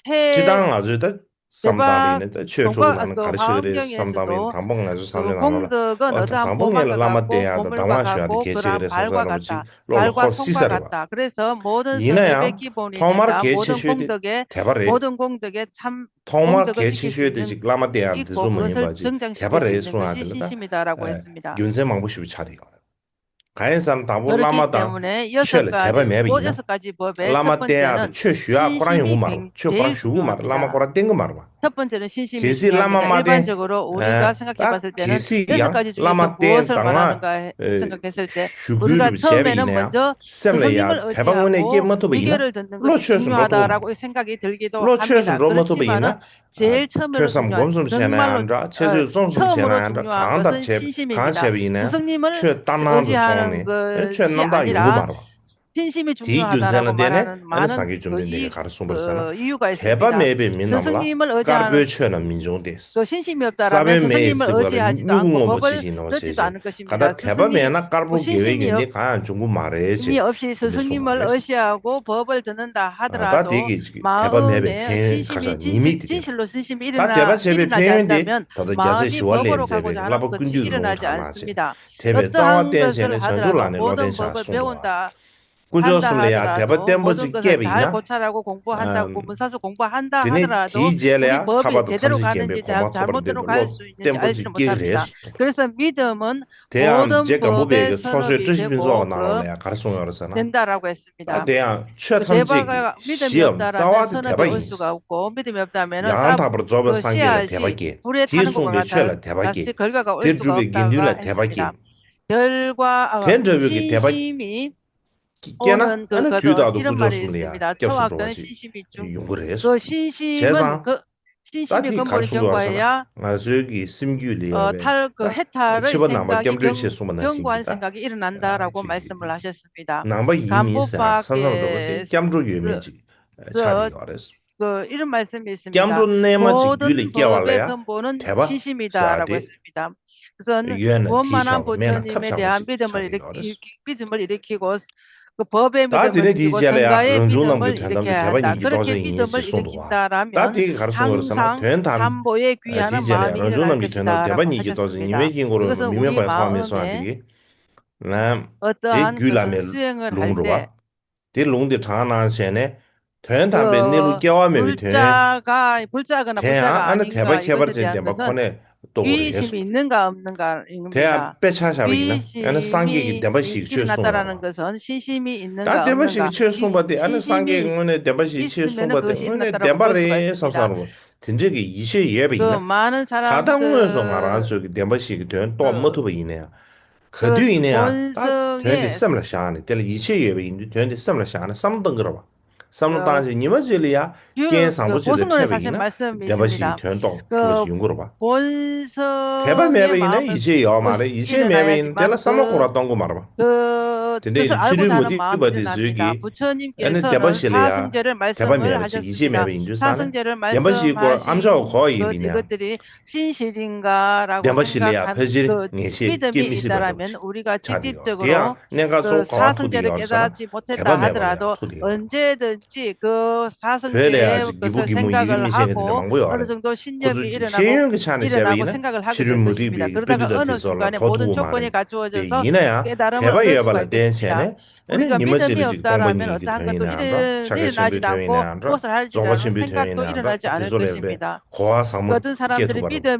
སྤྱིར་བཏང་ང་ཚོས་ད་བསམ་བཏང་བ་ཡིན་ན་ད་ཆོས་དྲུག་ནང་ནས་ག་རེ་ཆེ་གི་རེད་བསམ་བཏང་བ་ཡིན་ན། དང་པོ་ང་ཚོའི་བསམ་བློའི་ནང་ལ་ཨོ་དང་པོ་སྔོན་ལ་བླ་མ་བསྟེན་ཡག་དང་གདམས་ངག་ཞུ་ཡག་དེ་གལ་ཆེ་གི་རེད་བསམ་བསམ་ར་བ་ཅིག་བློ་ལ་འཁོར་སྲིད་ས་རེད་བ། ཡིན་ན་ཡང་ཐོག་མར་གལ་ཆེ་ཤོས་དེ་དད་པ་རེད། ཐོག་མར་གལ་ཆེ་ཤོས་དེ་ཅིག་བླ་མ་བསྟེན་ཡག་དེ་ཚོ་མ་ཡིན་པ་ཅིག་དད་པ་རེད་གསུང་ཡག་དེ་ལ་ད་རྒྱུ་མཚན་མང་པོ་ཞིག་ཆགས་བསྡད་ཡོད་རེད། གང་ཡིན་ཟེར་ན་དང་པོ་བླ་མ་དང་ཆོས་ལ་དད་པ་མེད་པ་ཡིན་ན། བླ་མ་བསྟེན་ཡག་དང་ཆོས་ཞུ་ཡག་ཁོ་རང་ཡོང་གི་མ་རེད། ཆོས་ཁོ་རང་ཞུ་གི་མ་རེད། བླ་མ་ཁོ་རང་བསྟེན་གི་མ་རེད་བ། གལ་སྲིད་བླ་མ་མ་བསྟེན། ད་གལ་སྲིད་ཡང་བླ་མ་བསྟེན་གདམས་ངག་ཞུ་སྐུལ་རུ་བྱས་པ་ཡིན་ན་ཡང་སེམས་ལ་ཡང་དད་པ་དངོས་གནས་སྐྱེ་མ་ཐུབ་པ་ཡིན་ན་བློ་ཆོས་སུ་འགྲོ་ཐུབ་མ་རེད། བློ་ཆོས་སུ་འགྲོ་མ་ཐུབ་པ་ཡིན་ན། ཐོས་བསམ་སྒོམ་གསུམ་བྱས་ན་ཡང་འདྲ། འཆད་རྩོད་རྩོམ་གསུམ་བྱས་ན་ཡང་འདྲ། གང་ལྟར་བྱས་གང་བྱས་པ་ཡིན་ན་ཆོས་རྣམ་དག་ཡོང་གི་མ་རེད་བ། དེའི་རྒྱུ་མཚན་ལ་བརྟེན་ནས་ཨ་ནི་སངས་རྒྱས་བཅོམ་ལྡན་འདས་ཀྱིས་ག་རེ་གསུངས་པ་རེད་ཟེར་ན། དད་པ་མེད་པའི་མི་རྣམས་ལ་དཀར་པོའི་ཆོས་རྣམས་མི་འབྱུང་སྟེ། ས་བོན་མེ་ཡིས་གཟིགས་པ་ལ་སྨྱུ་གུ་སྔོན་པོ་ཇི་བཞིན་ནོ་ཞེས་བཤད། གང་ལྟར་དད་པ་མེད་ན་དཀར་པོ་དགེ་བའི་ཡོན་ཏན་གང་ཡང་འབྱུང་གི་མ་རེད་ཅེས་དེ་འདྲ་གསུངས་པ་རེད། ད་དེ་གི་དད་པ་མེད་པའི་ཕན་ཡོན་ཁ་ཤས་ཉེས་དམིགས་དེ་དེ་རེད། ད་དད་པ་བྱས་པའི་ཕན་ཡོན་དེ་ད་ལྟ་རྒྱལ་སྲས་ཞི་བ་ལྷས་མཛད་པའི་བསླབ་པ་ཀུན་བཏུས་ཀྱི་ལུང་དྲངས་མ་ཟད། དད་པའི་རྩ་བ་བརྟན་བྱས་ནས་བྱང་ཆུབ་ལ་ནི་བློ་ལྡན་བྱ་གསུངས་འདུག་བ། དཀོན་མཆོག་གསུམ་ལ་ཡང་དད་པ་བརྟན་པོ་ཅིག་སྐྱེས་པ་ཡིན་ན། དེ་ནས་དེའི་རྗེས་ལ་ཡང་ཐར་པ་དང་ཐམས་ཅད་མཁྱེན་པའི་གོ་འཕང་ཐོབ་པར་འདོད་པའི་བློ་བརྟན་པོ་ཅིག་སྐྱེ་གི་རེད་གསུངས། དེ་ཡང་རྗེ་སྒམ་པོ་པའི་གི་ཚོགས་མཆོད་བཀྲ་ཤིས་ཕུན་ཚོགས་ནང་ལོགས་ལ་ཡང་ག་རེ་གསུངས་ཡོད་རེད་ཟེར་ན། ད་དེ་ཡང་ཆོས་ཐམས་ཅད་ཀྱི་གཞིའམ་རྩ་བ་དེ་དད་པ་ཡིན། ཡང་དག་པར་རྫོགས་པའི་སངས་རྒྱས་ལ་དད་པ་སྐྱེ། དེས་གསུངས་པའི་ཆོས་ལ་དད་པ་སྐྱེ། དེ་སྒྲུབ་པའི་དགེ་འདུན་ལ་དད་པ་སྐྱེ། དེ་འདྲ་བའི་གི་དད་པ་སྐྱེས་ན་ཨ་ནི་དུས་རྟག་ཏུ་དཀོན་མཆོག་གསུམ་ལ་ཡང་སྐྱབས་སུ་འགྲོ་བ་ཞིག་ཡོང་གི་རེད་གསུངས། བྱས་ཙང་ད་དེ་ག་རེ་གསུངས་འདུག་ཟེར་ན། ང་ཚོའི་གི་སེམས་རྒྱུད་ལ་ཡོད་པའི་ཕྱི་པ་ནང་པ་སྐྱབས་འགྲོའི་ཆེད་གསུངས་པ་ནང་བཞིན་གྱི་ད་ནང་པ་ཡིན་མིན་ཟེར་ཡང་མཚམས་མཚམས་འགྲོ་བ་དེ་སྐྱབས་འགྲོ་ཡོད་མེད་ཅིག་ཆགས་ཀྱི་ཡོད་རེད། དེ་འདྲ་བའི་སྐྱབས་འགྲོ་རྣལ་མ་ཅིག་རྒྱུད་ལ་སྐྱེ་བ་ལ་ཡང་དད་པ་ཟེར་ཡ་དེ། ཡོད་ན་མཐིལ་ཆགས་མེད་ན་ཐབས་ཆགས་པ་ཅིག་ཆགས་ཀྱི་ཡོད་རེད། དེ་འདྲ་བའི་གི་དད་པ་མེད་པའི་ཕན་ཡོན་ཁ་ཤས་ཤིག་ཆོས་གསུངས་པ་ནང་བཞིན་གྱི་དད་པ་སྐྱེ། དེ་ཡང་དཔེ་ཆ་བཞག་པ་ཡིན་ན་སྐྱབས་སུ་འགྲོ་བ་དེ་སྐྱབས་སུ་འགྲོ་བ་དེ་འདྲ་ཁྱེད་ཀྱིས་གོ། ད་དེ་ནས་དེའི་རྗེས་ལ་ཡང་རང་བྱུང་རྣམས་ཀྱི་དོན་དམ་དེ་དད་པ་ཉིད་ཀྱི་རྟོགས་བྱ་ཡིན་ཞེས་གསུངས་འདུག་བ། ད་དེ་གིས་ག་རེ་གསུངས་པ་རེད་ཟེར་ན། དོན་དམ། དེའི་རྗེས་ལ་ཡང་རང་བྱུང་རྣམས་ཀྱི་དོན་དམ་དད་པ་ཉིད་ཀྱི་རྟོགས་བྱ་ཉི་མའི་དཀྱིལ་འཁོར་རྣམས་མི་དམན་པ་ཡི་དཔག་མེད་གསུངས་ཡ་དེ་གིས། ལམ། དེ་རྒྱུད་བླ་མའི་ལུང་རེད་བ། དེ་ལུང་དེ་དྲངས་གནང་བྱས་ནས། དོན་དམ་པའི་གནས་ལུགས་སྐྱེ་བ་མེད་པའི་དོན། དེ་ཡང་ཨ་ནི་དད་པ་ཁྱད་པར་ཅན་ལྡན་པ་ཁོ་ནས་རྟོགས་དགོས་རེད་གསུངས། དེ་ཡང་དཔེ་ཆ་བཞག་པ་ཡིན་ན་ཨ་ནི་སངས་རྒྱས་ཀྱི་བདེན་པ་བཞི་གི་ཆོས་གསུངས་པ་རེད་བ། ད་བདེན་པ་བཞི་གི་ཆོས་གསུངས་པ་དེ་ཨ་ནི་སངས་རྒྱས་ཀྱི་དངོས་གནས་བདེན་པ་བཞི་གི་ཆོས་གསུངས་པ་དེ་དངོས་གནས་བདེན་པ་རེད་བསམ་བསམ་རེད་བ། དེ་འདྲས་ཀྱི་ཡིད་ཆེས་ཡོད་པ་ཡིན་ན། ད་ལྟ་དངོས་སུ་ང་རང་ཚོས་ཀྱི་བདེན་པ་བཞི་གི་དོན་རྟོགས་མ་ཐུབ་པ་ཡིན་ན་ཡང་། ག་དུས་ཡིན་ན་ཡང་ད་དོན་དེ་སེམས་ལ་བཞག་ནས་དེ་ལ་ཡིད་ཆེས་ཡོད་པ་ཡིན་དུས་དོན་དེ་སེམས་ལ་བཞག་ནས་བསམ་བློ་གཏང་གི་རེད་བ། བསམ་བློ་བཏང་བྱས་ཉི་མ་གཅིག་ལ་ཡ་རྐྱེན་བཟང་པོ་ཅིག་ལ་འཕྲད་པ་ཡིན་ན་བདེན་པ་ཞིག་དོན་རྟོགས་ཐུབ་པ་ཞིག་ཡོང་གི་རེད་པ། དད་པ་མེད་པ་ཡིན་ན་ཡིད་ཆེས་ཡོད་མ་རེད། ཡིད་ཆེས་མེད་པ་ཡིན་ན་དེ་ལ་བསམ་བློ་ཁོ་རང་གཏོང་གི་མ་རེད་པ། དེ་འདྲའི་ཕྱི་རོལ་མུ་སྟེགས་པ་དེ་ཚོས་ཀྱིས་ཨ་ནི་བདེན་པ་ཞིག་ལ་ཡ་དད་པ་མེད་པ་ཞིག་ཡིད་ཆེས་མེད་པ་ཡིན་དུས་ཙང་ནས་བདེན་པ་ཞིག་སྐོར་ཨམ་ཅོག་གོ་ཡིན་པ་ཡིན་ན། བདེན་པ་ཞིག་ལ་ཡང་ཕལ་ཆེར་ངེས་ཤེས་སྐྱེ་མི་སྲིད་པ་འདྲ་པོ་ཆགས་ཀྱི་ཡོད། དེ་ཡང་གནད་འགག་གཙོ་བོ་ག་པར་ཐུག་བསྡད་ཡོད་ཟེར་ན་དད་པ་མེད་པ་ལ་ཐུག་བསྡད་ཡོད་རེད་པ། བོད་ལ་ཡང་ཅིག་སྒྱིད་པུ་སྒྱིད་མོ་ཡོད་མཁན་མི་ཤེས་མཁན་དེ་འདྲ་མང་པོ་ཡོད་རེད། ཁོ་ཚོ་ཤེས་ཡོན་གྱི་ཆ་ནས་བཤད་པ་ཡིན་ན་ཕྱི་རོལ་མུ་སྟེགས་པའི་དཔེ་འདྲ་དེ་ཚོ་ལ་དོ་ཐུག་པོ་མ་རེད། དེ་ཡིན་ན་ཡང་དད་པ་ཡོད་པ་ལ་བརྟེན་བྱས་ནས། ཨ་ནི་ཉི་མ་གཅིག་ལ་ཅིག་སྟོང་པ་ཉིད་ཀྱི་དོན་ཡིན་ནའང་འདྲ། ཕྱག་རྒྱ་ཆེན་པོའི་དོན་ཡིན་ནའང་འདྲ། རྫོགས་པ་ཆེན་པོའི་དོན་ཡིན་ནའང་འདྲ། དེ་ཚོ་ལ་དཔེ་གོ་བ་བཟང་པོ་སྐྱེ་ཐུབ་པ་འདྲ་པོ།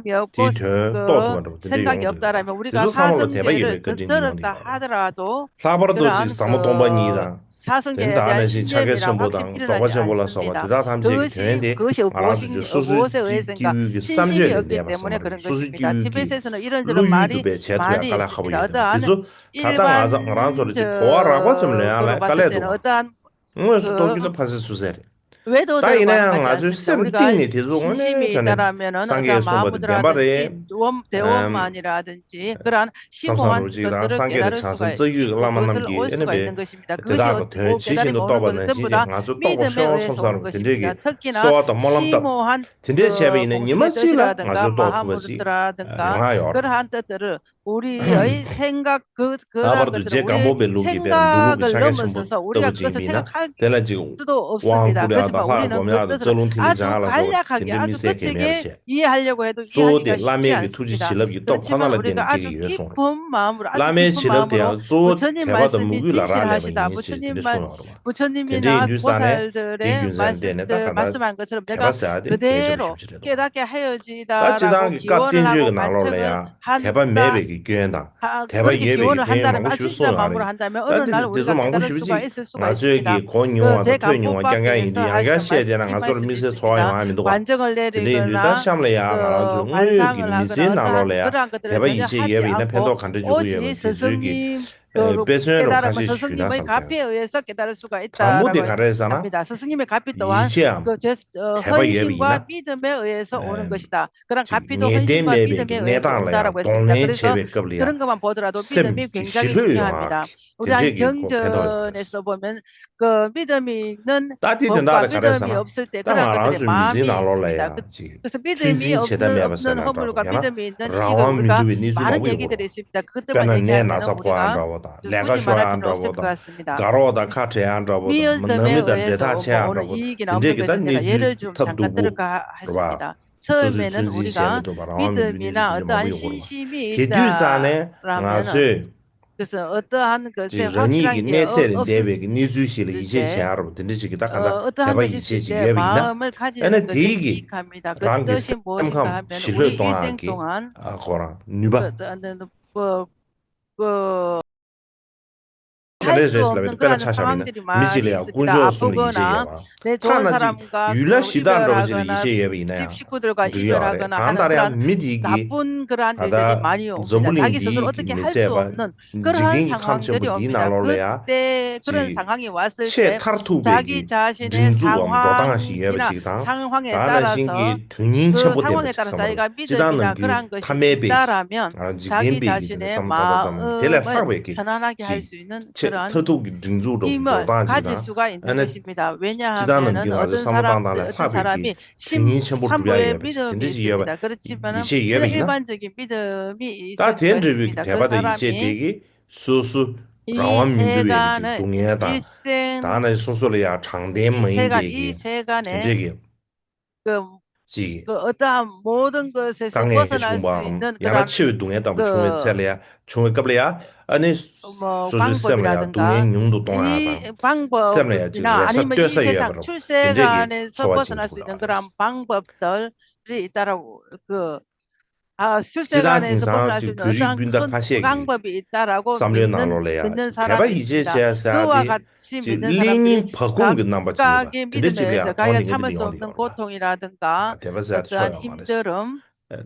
དེའི་དོན་རྟོགས་ཐུབ་པ་འདྲ་པོ་དེ་འདྲ་ཡོང་གི་འདུག་དེ་ཚོ་ཚང་མ་ལ་དད་པ་ཡོད་པའི་བཀའ་དྲིན་གྱིས་ཡོང་གི་ཡོད་རེད། ལྷག་པར་དུ་ཅིག་ཟབ་མོ་སྟོང་པ་ཉིད་དང་། དེ་ནི་ད་ནང་བཞིན་ཕྱག་རྒྱ་ཆེན་པོ་དང་རྫོགས་པ་ཆེན་པོ་ལ་སོགས་པ་དེ་དག་ཐམས་ཅད་ཀྱི་དོན་དེ་ང་རང་ཚོ་ཚོ་སོ་སོའི་སྐྱེ་དཀྱིལ་གྱི་བསམ་སྤྱོད་ལས་འདས་པ་ཙམ་མ་རེད། སོ་སོའི་སྐྱེ་དཀྱིལ་གྱི་བློ་ཡུལ་དུ་བས་བྱས་ཐུབ་ཡ་དཀའ་ལས་ཁག་པོ་ཡོད་རེད། དེ་ཚོ་ད་ལྟ་ང་ཚོ་ང་རང་ཚོ་ལ་ཅིག་གོ་བ་རག་པ་ཙམ་ལོན་ཡ་ལ་དཀའ་ལས་འདུག་དངོས་སུ་རྟོགས་རྒྱུ་ད་ཕན་སེམས་ཚུགས་ས་རེད། ད་ཡིན་ན་ཡང་ང་ཚོའི་སེམས་གཏིང་ནས་དེ་ཚོ་དངོས་གནས་དྲང་གནས་སངས་རྒྱས་གསུངས་པ་དེ་བདེན་པ་རེད། བསམ་བསམ་རུ་ཅིག་དང་སངས་རྒྱས་དང་བྱང་སེམས་རྩ་རྒྱུད་ཀྱི་བླ་མ་རྣམས་ཀྱིས་ཨེ་ནི་བས་དེ་དག་གི་དོན་ཇི་བཞིན་དུ་རྟོགས་པ་ནང་བཞིན་ཅིག་ང་ཚོ་རྟོགས་དགོས་ཤོག་བསམ་བསམ་རུ་དེ་འདྲས་ཀྱི་གསོལ་བ་དང་སྨོན་ལམ་དང་དེ་འདྲས་བྱས་པ་ཡིན་ན་ཉི་མ་གཅིག་ལ་ང་ཚོ་རྟོགས་ཐུབ་པ་ཞིག་ཡོང་ཡ་ཡོད་རེད། ལྷག་པར་དུ་རྗེ་སྒམ་པོ་པའི་ལུགས་ཀྱི་དཔེར་ན་འདུལ་བའི་ཕྱག་རྒྱ་ཆེན་པོ་ལྟ་བུ་ཅིག་ཡིན་ན་དེ་ལ་ཅིག་དབང་བསྐུར་ཡག་དང་ལྷ་སྒོམ་ཡག་དང་རྩ་རླུང་ཐིག་ལེ་སྦྱང་ཡག་ལ་སོགས་པ་དེ་འདྲ་མི་སེར་གས་མེད་པ་བྱས། གཙོ་བོ་དེ་བླ་མའི་གི་ཐུགས་རྗེ་བྱིན་རླབས་ཀྱི་སྟོབས་ཁོ་ན་ལ་བརྟེན་ནས་སྐྱེ་གི་ཡོད་གསུངས་རེད། བླ་མའི་བྱིན་རླབས་དེ་ཡང་གཙོ་བོ་དད་པ་དང་མོས་གུས་ལ་རག་ལས་པ་ཡིན་ཞེས་དེ་འདྲ་གསུངས་ཡོད་རེད་བ། དེ་འདྲ་ཡིན་དུས་ཙང་ནས་དེའི་རྒྱུ་མཚན་ལ་བརྟེན་ནས་ད་ག་འདྲ་དད་པ་ཟེར་ཡག་དེ་གལ་ཆེན་པོ་ཞེ་པོ་ཅིག་རེད་འདུག་ད་སྤྱིར་བཏང་གི་བཀའ་བསྟན་བཅོས་ཀྱི་ནང་ལོགས་ལ་ཡང་དད་པ་མེད་པའི་གི་སྐྱོན་དང་དད་པ་ཡོད་པའི་གི་སྐྱོན་མང་པོ་ཞིག་གསུངས་ཡོད་རེད། ད་དེ་དེ་ཚོ་མང་པོ་ཞེ་པོ་ཅིག་ང་ཚོས་ཀྱི་གོ་མྱོང་བ་དང་ཐོས་མྱོང་བ་རྐྱང་རྐྱང་ཡིན་དུས་ཡང་བསྐྱར་བཤད་བསྡད་ན་ང་ཚོར་དམིགས་བསལ་ཚོར་བ་ཡོང་ཡ་མི་འདུག་བ། དེ་འདྲ་ཡིན་དུས་ད་གཤམ་ལ་ཡང་ང་རང་ཚོའི་དངོས་ཡོད་ཀྱི་མི་ཚེའི་ནང་ལོགས་ལ་ཡང་དད་པ་ཡིད་ཆེས་ཡོད་པ་ཡིན་ན་ཕན་ཐོགས་ག་འདྲ་འབྱུང་གི་ཡོད་པ་དེ་ཚོའི་གི་དཔེ་མཚོན་འདྲ་པོ་ཁ་ཤས་ཤིག་ཞུས་ན་བསམ་བྱུང་། དང་པོ་དེ་ག་རེ་རེད་ཟེར་ན། ཡིད་ཆེས་དང་དད་པ་ཡོད་པ་ཡིན་ན། ཅིག་ངེས་གཏན་མེད་པའི་གི་གནས་སྟངས་ལ་ཡང་གདོང་ལེན་བྱེད་པའི་སྐབས་ལ་ཡང་སེམས་ཀྱི་ཞི་ལྷོད་ཡོང་བ་དེ་འདྲས་ཀྱི་གོ་ཕན་ཐོགས་ཡོད་པ་རེད། ད་དེ་དོན་དག་ལ་ག་རེ་ཟེར་ན། ད་ང་རང་ཚོའི་མི་ཚེའི་ནང་ལོགས་ལ་ཡང་ཅིག་ཚོད་འཛིན་བྱེད་ཐབས་མེད་པ་ཟེར་ན་འདྲ་པོ་ཡང་ན་རང་དབང་མི་འདུག་པའི་གནས་ཚུལ་མང་པོ་ཡོང་གི་རེད། དཔེར་ན་ནད་ན་ཚ་ཕོག་ཡག་འདྲ་པོ་དང་ལས་ཀ་ཤོར་ཡག་འདྲ་པོ་དང་དགའ་རོགས་དང་ཁ་བྲལ་ཡག་འདྲ་པོ་དང་ནང་མི་དང་འབྲེལ་ཐག་ཆད་ཡག་འདྲ་པོ་དེ་འདྲས་ཀྱི་ད་གནས་ཚུལ་ཐབས་སྡུག་པོ་རེད་པ། སོ་སོས་ཚོད་འཛིན་བྱས་མི་ཐུབ་པ་རང་དབང་མི་འདུག་པའི་གནས་ཚུལ་དེ་འདྲ་མང་པོ་ཡོང་གི་རེད་པ། དེ་དུས་ཙང་ནས་ང་ཚོས་ཅིག་རང་ཉིད་ཀྱི་གནས་ཚད་ལས་འདས་པའི་གི་གནས་ཚུལ་ཞིག་ལ་ཡིད་ཆེས་བྱེད་ཡག་རེད་པ། དེ་འདྲ་ཞིག་གི་ད་ག་ད་དད་པ་ཡིད་ཆེས་ཅིག་ཡོད་པ་ཡིན་ན། ཨ་ནི་དེའི་གི་རང་གི་སེམས་ཁམས་ཞི་ལྷོད་གཏོང་ཡག་གི་ཁོ་རང་ནུས་པ། ག་རེ་རེད་ལབ་པ་དཔེར་ན་ཆ་བཞག་པ་ཡིན་ན་མི་གཅིག་ལ་ཡང་དཀོན་མཆོག་གསུམ་ལ་ཡིད་ཆེས་ཡོད་པ། ཐ་ན་ཅིག་ཡུལ་ལྷ་གཞི་བདག་འདྲ་པོ་ཅིག་ལ་ཡིད་ཆེས་ཡོད་པ་ཡིན་ན་ཡང་འགྲིག་གི་ཡོད་རེད། གང་ལྟར་ཡང་མི་དེའི་གི་ད་ལྟ་འཛམ་བུ་གླིང་འདིའི་གི་མི་ཚད་པ་འཇིག་རྟེན་གྱི་ཁམས་ཆེན་པོ་འདིའི་ནང་ལོགས་ལ་ཡང་ཅིག་ཆེས་མཐར་ཐུག་པའི་གི་སྒྲིག་འཛུགས་འམ་འགྲོ་སྟངས་ཤིག་ཡོད་པ་ཅིག་དང་། ད་ནང་བཞིན་གྱི་དོན་སྙིང་ཆེན་པོ་ལྡན་པ་ཅིག་བསམ་རོགས། སྤྱིར་བཏང་ནམ་རྒྱུན་མཐའ་མེད་པའི་འཇིག་རྟེན་པའི་གི་བསམ་བློ་བཏང་བ་ཙམ་དེ་ལས་ལྷག་པའི་གི་ཅིག་ཆེས་མཐར་ཐུག་གི་སྒྲིག་འཛུགས་འདྲ་པོ་འགྲོ་སྟངས་ཅིག་དང་། ཨ་ནི་སྤྱིར་བཏང་ནམ་རྒྱུན་ང་ཚོའི་བསམ་བློ་བཏང་སྟངས་ལས་ལྷག་པའི་གི་དོན་སྙིང་ཆེན་པོ་སྒྲུབ་ཡ་ཡོད་པ་ཅིག་དེ་འདྲ་ཅིག་ཡོད་པ་ཡིད་ཆེས་ཡོད་པ་ཡིན་ན། ད་དེ་འདྲ་བའི་གི་དད་པ་དང་ཡིད་ཆེས་དེ་གི་སོ་སོ་རང་དབང་མི་འདུག་པའི་གི་ཅིག་སྡུག་བསྔལ་དང་། ད་ནང་བཞིན་སོ་སོ་ལ་ཡང་དྲང་བདེན་མ་ཡིན་པའི་གི་དེ་འདྲའི་གི་ཅིག་དཀའ་ངལ་དེ་བྱུང་བའམ་ཡང་ན་འཆི་བའི་སྡུག་བསྔལ་ལྟ་བུ་བྱུང་བའི་ཚེ་ལ་ཡང་བྱུང་བའི་སྐབས་ལ་ཡང་ཨ་ནི་སོ་སོའི་སེམས་ལ་ཡང་སྡུག་བསྔལ་ཉུང་དུ་གཏོང་ཡག་དང་སེམས་ལ་ཡང་ཅིག་རེ་ས་གཏོད་ས་ཡོད་པ་འདྲ་པོ་དེ་འདྲའི་གི་ཚོར་བ་བྱུང་ཐུབ་ལ་རེད། སྤྱིར་བཏང་དེང་སང་ཅིག་བོད་རིགས་སྤུན་ཟླ་ཁ་ཤས་ཀྱི་བསམ་བློའི་ནང་ལོགས་ལ་ཡང་དད་པ་ཡིད་ཆེས་བྱས་ཟེར་ཡག་དེ་ཅིག་གླེང་རྙིང་བག་འཁུམས་ཀྱི་རྣམ་པ་ཅིག་ཡོད་པ་དེ་འདྲ་ཅིག་ལ་ཡང་གོ་ནས་འདི་འདྲ་ཡོང་གི་ཡོད་རེད་བ། དད་པ་ཟེར་ཡག་ཚོར་ཡོད་མ་རེད།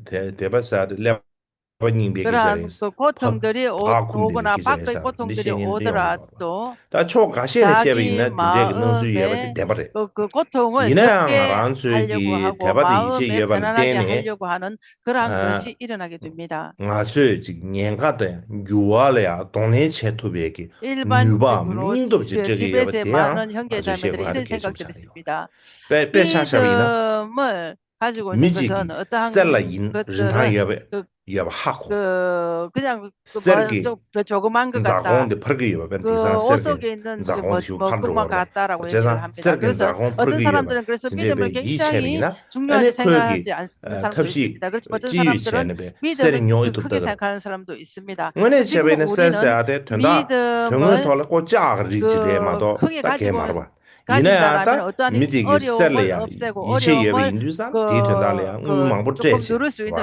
དད་དད་པ་ཟེར་ཡག་དེ་སླེབས། པ་རྙིང་པའི་སྐད་ཆ་རེད། 그 고통들이 오- འཕགས་འཁུམས་པའི་སྐད་ཆ་རེད་ཟེར་བ་འདི་བཤད་མཁན་ཡོད་མ་རེད། ད་ཕྱོགས་འགའ་ཤས་ནས་བཤད་པ་ཡིན་ན་འདི་འདྲའི་གི་སྣང་ཚུལ་ཡོད་པ་དེ་བདེན་པ་རེད། ཡིན་ན་ཡང་ང་རང་ཚོའི་གི་དད་པ་དང་ཡིད་ཆེས་ཡོད་པ་ལ་བརྟེན་ནས་ང་ཚོས་ཅིག་ཉེན་ཁ་དང་འགྱུར་བ་ལ་ཡང་གདོང་ལེན་བྱེད་ཐུབ་པའི་གི་ནུས་པའམ་སྙིང་སྟོབས་ཅིག་སྤྲད་ཀྱི་ཡོད་པ་དེ་ཡང་ང་ཚོས་བཤད་དགོས་ཡག་དེ་གལ་ཆེན་པོ་ཆགས་ཀྱི་ཡོད་པ་རེད། དཔེ་དཔེ་ཆ་བཞག་པ་ཡིན་ན། མི་གཅིག་གི་གསེར་ལ་ཡིན་རིན་ཐང་ཡོད་པ་ཡོད་པ་ཧ་གོ། གསེར་གྱི་འཛག་གོང་དེ་འཕར་གྱི་ཡོད་པ་དཔེར་ན་དེང་སང་གསེར་གྱི་འཛག་གོང་དེ་ཞེ་པོ་འཕར་འགྲོ་གི་རེད། བྱས་ཙང་གསེར་གྱི་འཛག་གོང་འཕར་གྱི་ཡོད་པ་བྱས་ཙང་གསེར་གྱི་འཛག་གོང་འཕར་གྱི་ཡོད་པ་དེ་འདྲའི་དཔེ་ཡིད་ཆེས་པ་ཡིན་ན་ཨ་ནི་ཁོས་ཀྱི་ཐབས་ཤེས་ཅི་ཡོད་བྱས་ནས་དཔེ་གསེར་ཉོ་ཨེ་ཐུབ་ལྟ་གི་རེད། དངོས་གནས་བྱས་པ་ཡིན་ན་གསེར་ཟེར་ཡག་དེ་དོན་དག་དོན་དངོས་ཐོག་ལ་ཀོ་ལྕགས་ཀྱི་རིགས་ཅིག་རེད་མ་གཏོགས་ད་གས་མ་རེད་པ། ཡིན་ན་ཡང་ད་མི་དེ་གིས་གསེར་ལ་ཡང་ཡིད་ཆེས་ཡོད་པ་ཡིན་དུས་ཙང་དེའི་དོན་དག་ལ་ཡང་དངུལ་མང་པོ་སྤྲད་བྱས་བ།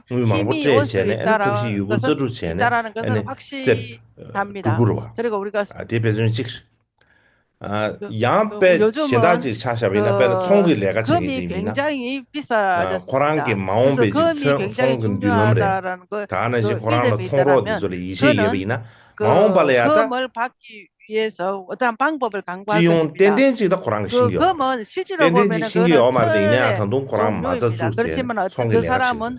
དངུལ་མང་པོ་སྤྲད་བྱས་ནས་ཨ་ནི་ཐབས་ཤེས་ཡོད་རྒུ་རྩལ་སྤྲུགས་བྱས་ནས་ཨ་ནི་གསེར་སྒྲུབ་པ་རེད་པ། ཨ་དེ་དཔེ་མཚོན་གཅིག་རེད། ཨ་ཡང་དཔེ་གཞན་དག་ཅིག་ཆ་བཞག་པ་ཡིན་ན་དཔེར་ན་ཚོང་གི་ལས་ཀ་བྱེད་མཁན་ཅིག་ཡིན་ན་ཨ་ཁོ་རང་གི་མ་འོངས་པའི་ཅིག་ཚོང་ཚོང་གི་མདུན་ལམ་རེད། ད་ནང་བཞིན་ཁོ་རང་ལ་ཚོང་རོགས་དེ་ཚོ་ལ་ཡིད་ཆེས་ཡོད་པ་ཡིན་ན་མ་འོངས་པ་ལ་ཡང་ད། 也是 어떤 방법을 စྤྱི་ཡོངས་ཏན་ཏན་གཅིག་ད་ཁོ་རང་གིས་ཤེས་ཀྱི་ཡོད་མ་རེད། ཏན་ཏན་གཅིག་ཤེས་ཀྱི་ཡོད་མ་རེད། ཡིན་ན་ཡང་ད་དུང་ཁོ་རང་མ་རྩ་བཙུགས་བྱས་ཚོང་གི་ལས་ཀ་བྱེད་ཀྱི་ཡོད།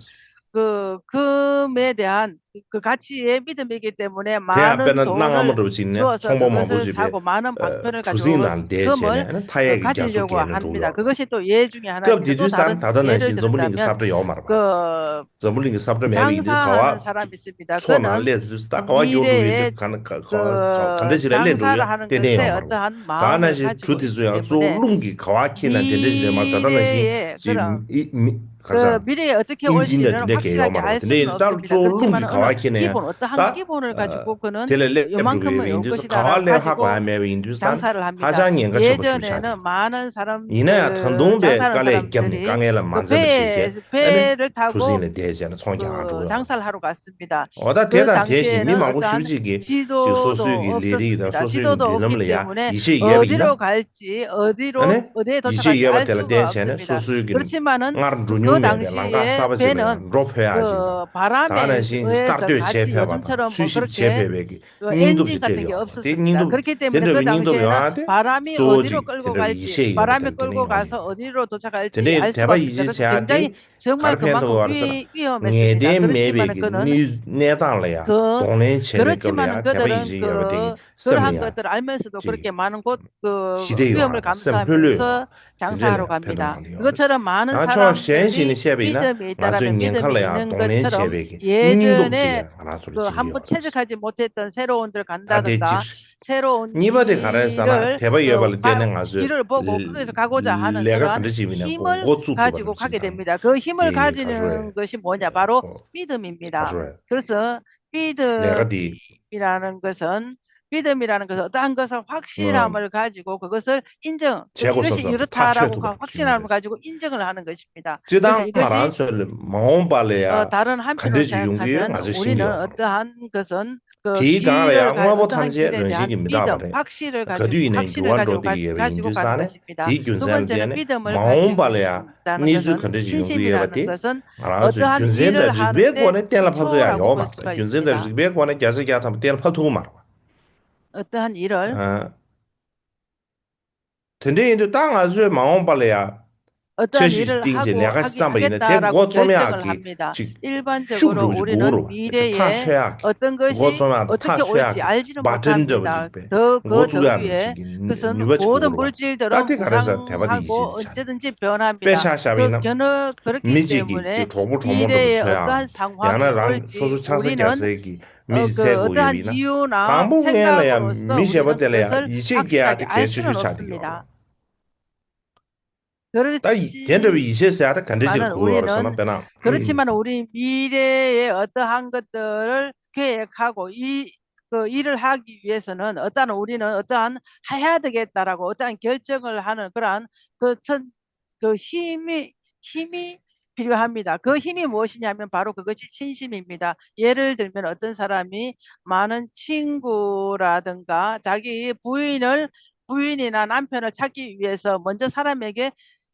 그 금에 대한 그 가치에 믿음이 있기 때문에 많은 돈을 주어서 그것을 사고 많은 방편을 가지고 그 금을 가지려고 합니다. 그것이 또 예 중에 하나입니다. 또 다른 예를 들면 그 འཛམ་བུ་གླིང་གི་ས་བཀྲ་མེད་པ་ཡིན་དུས་ག་བ་མཚོ་ནང་སླེབས་དུས་ད་ག་བ་རྒྱུག་འགྲོ་ཡོད་དུས་ག་ག་ག་འདྲ་ཞིག་ལ་སླེབས་འགྲོ་ཡོད་ཏན་ཏན་ཡོད་མ་རེད། ད་ནང་བཞིན་གྲུ་དེ་ཚོ་ཡང་གཙོ་བོ་རླུང་གིས་ག་བ་ཁྱེར་ན་དེ་འདྲ་ཞིག་རེད་མ་གཏོགས་ད་ནང་བཞིན་ཅིག་མི་མི་ག་ས་ཨིན་ཇི་ན་དེ་འདྲ་གས་ཡོད་མ་རེད། དེ་འདྲ་ཡིན་དུས་ད་གཙོ་བོ་རླུང་གིས་ག་བ་ཁྱེར་ན་ད་དེ་ལ་སླེབས་འགྲོ་གི་ཡོད་པ་ཡིན་དུས་ག་བ་སླེབས་ཧ་གོ་ཡ་མེད་པ་ཡིན་དུས་ད་ཧ་ཅང་ཉེན་ཁ་ཆེན་པོ་ཞིག་ཆགས་ཀྱི་ཡིན་ན་ཡང་ད་དུང་པའི་དཀའ་ལས་བརྒྱབ་ནས་དཀའ་ངལ་ལ་མ་འཛེམས་པ་བྱས་བྱས་ཨ་ནི་གྲུ་གཟིངས་ལ་བསྡད་བྱས་ནས་ཚོང་རྒྱག་འགྲོ་གི་ཡོད་པ་རེད། འོ་ད་དེ་དང་དེ་བཞིན་མི་མང་པོ་ཞེ་པོ་ཅིག་གིས་ཅིག་སོ་སོའི་གི་ལས་རིགས་དང་སོ་སོའི་གི་མདུན་ལམ་ལ་ཡང་ཡིད་ཆེས་ཡོད་པ་ཡིན་ན་ཨ་ནི་ཡིད་ཆེས་ཡོད་པ་དེ་ལ་བརྟེན་བྱས་ནས་སོ་སོའི་གི་སྔར་འགྲོ་མྱོང་མེད་པའི་ལམ་ཁ་གསར་པ་ཅིག་ལ་ཡང་འགྲོ་ཕོད་ཡག་ཅིག་དང་ད་ག་ནང་བཞིན་གསར་གཏོད་བྱེད་ཕོད་པ་དང་འཚོལ་ཞིབ་བྱེད་ཕོད་པའི་གི་སྙིང་སྟོབས་ཅིག་སྤྲད་ཡོད་པ་དེ་སྙིང་སྟོབས་དེ་འདྲ་བའི་སྙིང་སྟོབས་ཡོང་ཡག་དེ་གཙོ་བོ་ཅིག་དེ་འདྲ་བའི་ཡིད་ཆེས་ཡོད་པ་དེ་ནི་ཡང་དེ་འདྲའི་དད་པ་ཡིད་ཆེས་བྱེད་ཡག་དེ་ག་རེ་ཕན་ཐོགས་ཡོད་རེད་ཟེར་ན་ངེས་གཏན་མེད་པའི་གི་གནས་གནས་སྟངས་ལ་ཡང་གདོང་ལེན་བྱས་ནས་སྐབས་ལ་ཡང་དད་པ་ཡིད་ཆེས་ཡོད་པ་དེ་གི་སེམས་ལ་ཡང་དད་པ་ཡིད་ཆེས་ཡོད་པ་དེ་གི་སེམས་ལ་ཡང་དེ་འདྲ་ལ་ཕན་ཐོགས་མང་པོ་ཡོད། ཕྱོགས་གཞན་ཞིག་ནས་བཤད་པ་ཡིན་ན་ང་ཚོས་ཉེན་ཁ་ལ་ཡང་གདོང་ལེན་བྱས་པའི་གི་སྙིང་སྟོབས་ཅིག་ཡང་ང་རང་ཚོ་ལ་བྱིན་ཡོད་པ་རེད། ད་དེ་གཅིག་གཉིས་པ་དེ་ག་རེ་ཟེར་ན་དད་པ་ཡོད་པ་ལ་བརྟེན་ནས་ང་ཚོས་ལས་ཀ་ག་འདྲ་བྱེད་པ་ཡིན་ན་འགོ་བཙུགས་ཐུབ་པ་དང་། ལས་ཀ་འདི་ག་རེ་ཟེར་ན་དཔེ་ལས་ཀ་འདི་ལས་ཀ་འདི་བྱེད་དགོས་བསམ་བསམ་ཐག་ཆོད་ཐུབ་པ་དང་། སྤྱིར་བཏང་ང་རང་ཚོ་ལ་མ་འོངས་པ་ལ་ཡང་ག་འདྲ་ཞིག་ཡོང་གི་ཡོད་ང་ཚོས་ཤེས་ཀྱི་ཡོད། དེའི་སྒང་ལ་ཡང་དངོས་པོ་ཐམས་ཅད་རང་བཞིན་གྱིས་མི་རྟག་པ་རེད། ག་དུས་ཡིན་ནའི་འགྱུར་བ་འགྲོ་བསྡད་ཀྱི་ཡོད་པ་ཡིན་དུས་ཙང་ནས་དེའི་རྒྱུ་མཚན་ལ་བརྟེན་ནས་མ་འོངས་པ་ལ་ཡང་གནས་ཚུལ་ག་འདྲ་ཞིག་ཡོང་གི་ཡོད་པ་དེ་ང་རང་ཚོས་རྒྱུ་མཚན་དང་རིགས་པའི་སྒོ་ནས་གཏན་ལ་ཕབ་ཐུབ་ཡག་ཡོད་མ་རེད། རྒྱུ་མཚན་དང་རིགས་པའི་སྒོ་ནས་བརྒྱ་ཆ་བརྒྱ་ཐམ་པ་གཏན་ལ་ཕབ་ཐུབ་ཀྱི་མ་རེད། དེ་འདྲ་ཡིན་དུས་ད་ང་ཚོས་མ་འོངས་པ་ལ་ཡང་འཆར་གཞི་ཞིག་བཏིང་བྱས་ལས་ཀ་ཞིག་བརྩམས་པ་ཡིན་ན་དེ་འགོ་རྩོམ་ཡག་གི་ཅིག་ཤུགས་འགྲོ་བ་ཅིག་དགོས་རེད་པ། དེ་ཐག་ཆོད་ཡག་གི་འགོ་རྩོམ་ཡག་དེ་ཐག་ཆོད་ཡག་གི་བ་ཊན་འདྲ་བ་ཅིག་པས་འགོ་བཙུགས་ཡག་ཅིག་གི་ནུས་པ་ཅིག་དགོས་རེད་པ། ད་དེ་ག་རེ་ཟེར་དད་པ་དེ་ཡིད་ཆེས་ཆགས་དཔེ་ཆ་བཞག་པ་ཡིན་ན་མི་གཅིག་གི་ཅིག་གྲོགས་པོ་གྲོགས་མོ་འདྲ་བ་ཚོ་ཡང་ཡང་ན་རང་སོ་སོ་ཆང་ས་རྒྱག་སའི་གི་མི་ཞིག་འཚོལ་དགོས་ཡོད་པ་ཡིན་ན་དང་པོ་སྔོན་ལ་ཡང་མི་གཞན་པ་དེ་ལ་ཡང་ཡིད་ཆེས་སྐྱེ་ཡག་དེ་གལ་ཆེ་ཤོས་ཆགས་བསྡད་ཡོད་རེད། ད་དེ་འདྲ་བའི་ཡིད་ཆེས་ཟེར་ཡག་དེ་ག་འདྲ་ཅིག་དགོས་ཡོད་རེད་ཟེར་ན། དཔེར་ན། 그렇지만 우리 미래에 어떠한 것들을 계획하고 이, 그 일을 하기 위해서는 어떠한 우리는 어떠한 해야 되겠다라고 어떠한 결정을 하는 그러한 그 첫, 그 힘이, 힘이 필요합니다. 그 힘이 무엇이냐면 바로 그것이 신심입니다. 예를 들면 어떤 사람이 많은 친구라든가 자기 부인을, 부인이나 남편을 찾기 위해서 먼저 사람에게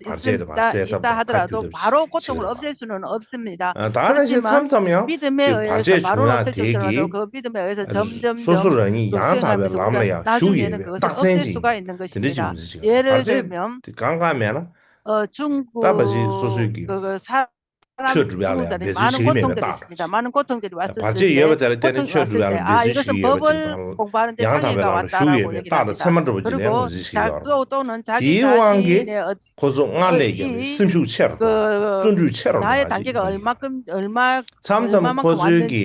ཡང་བར་ཆད་དེ་བ་སེལ་ཐབས་དང་ཁ་ཐུག་ཐབས་ཤིག་བྱེད་དགོས་པ་ཞིག་རེད་བ། ད་ག་ནང་བཞིན་མཚམས་མཚམས་ཡང་བར་ཆད་བྱུང་ན་དེ་གིས་སོ་སོ་རང་ཉིད་ཡང་དག་པའི་ལམ་ལ་ཡང་ཞུགས་ཡོད་པའི་རྟགས་མཚན་ཅིག་ཡིན་པས། བར་ཆད་དེ་གང་གང་མེད་ན་ད་བ་ཞིག་སོ་སོ་གི་ཆོས་སྒྲུབ་ཡག་ལ་ཡང་འབད་རྩོལ་བྱེད་ཀྱི་མེད་པའི་རྟགས་རེད། བར་ཆད་ཡོད་པ་དེ་ལ་བརྟེན་ནས་ཆོས་སྒྲུབ་ཡག་ལ་འབད་རྩོལ་བྱེད་ཀྱི་ཡོད་པ་ཅིག་དང་། ཡང་དག་པའི་ལམ་ལ་ཞུགས་ཡོད་པའི་རྟགས་དང་མཚན་མ་འདྲ་བོ་ཅིག་ལ་ངོས་འཛིན་བྱེད་ཀྱི་ཡོད་པ་ཅིག་དང་། དེའི་དབང་གིས་ཁོ་ཚོ་སྔར་ལས་ཀྱང་སེམས་ཤུགས་ཆེ་རུ་དང་བརྩོན་འགྲུས་ཆེ་རུ་གཏོང་བ་ཅིག་ཡིན། མཚམས་མཚམས་ཁོ་ཚོའི་གི་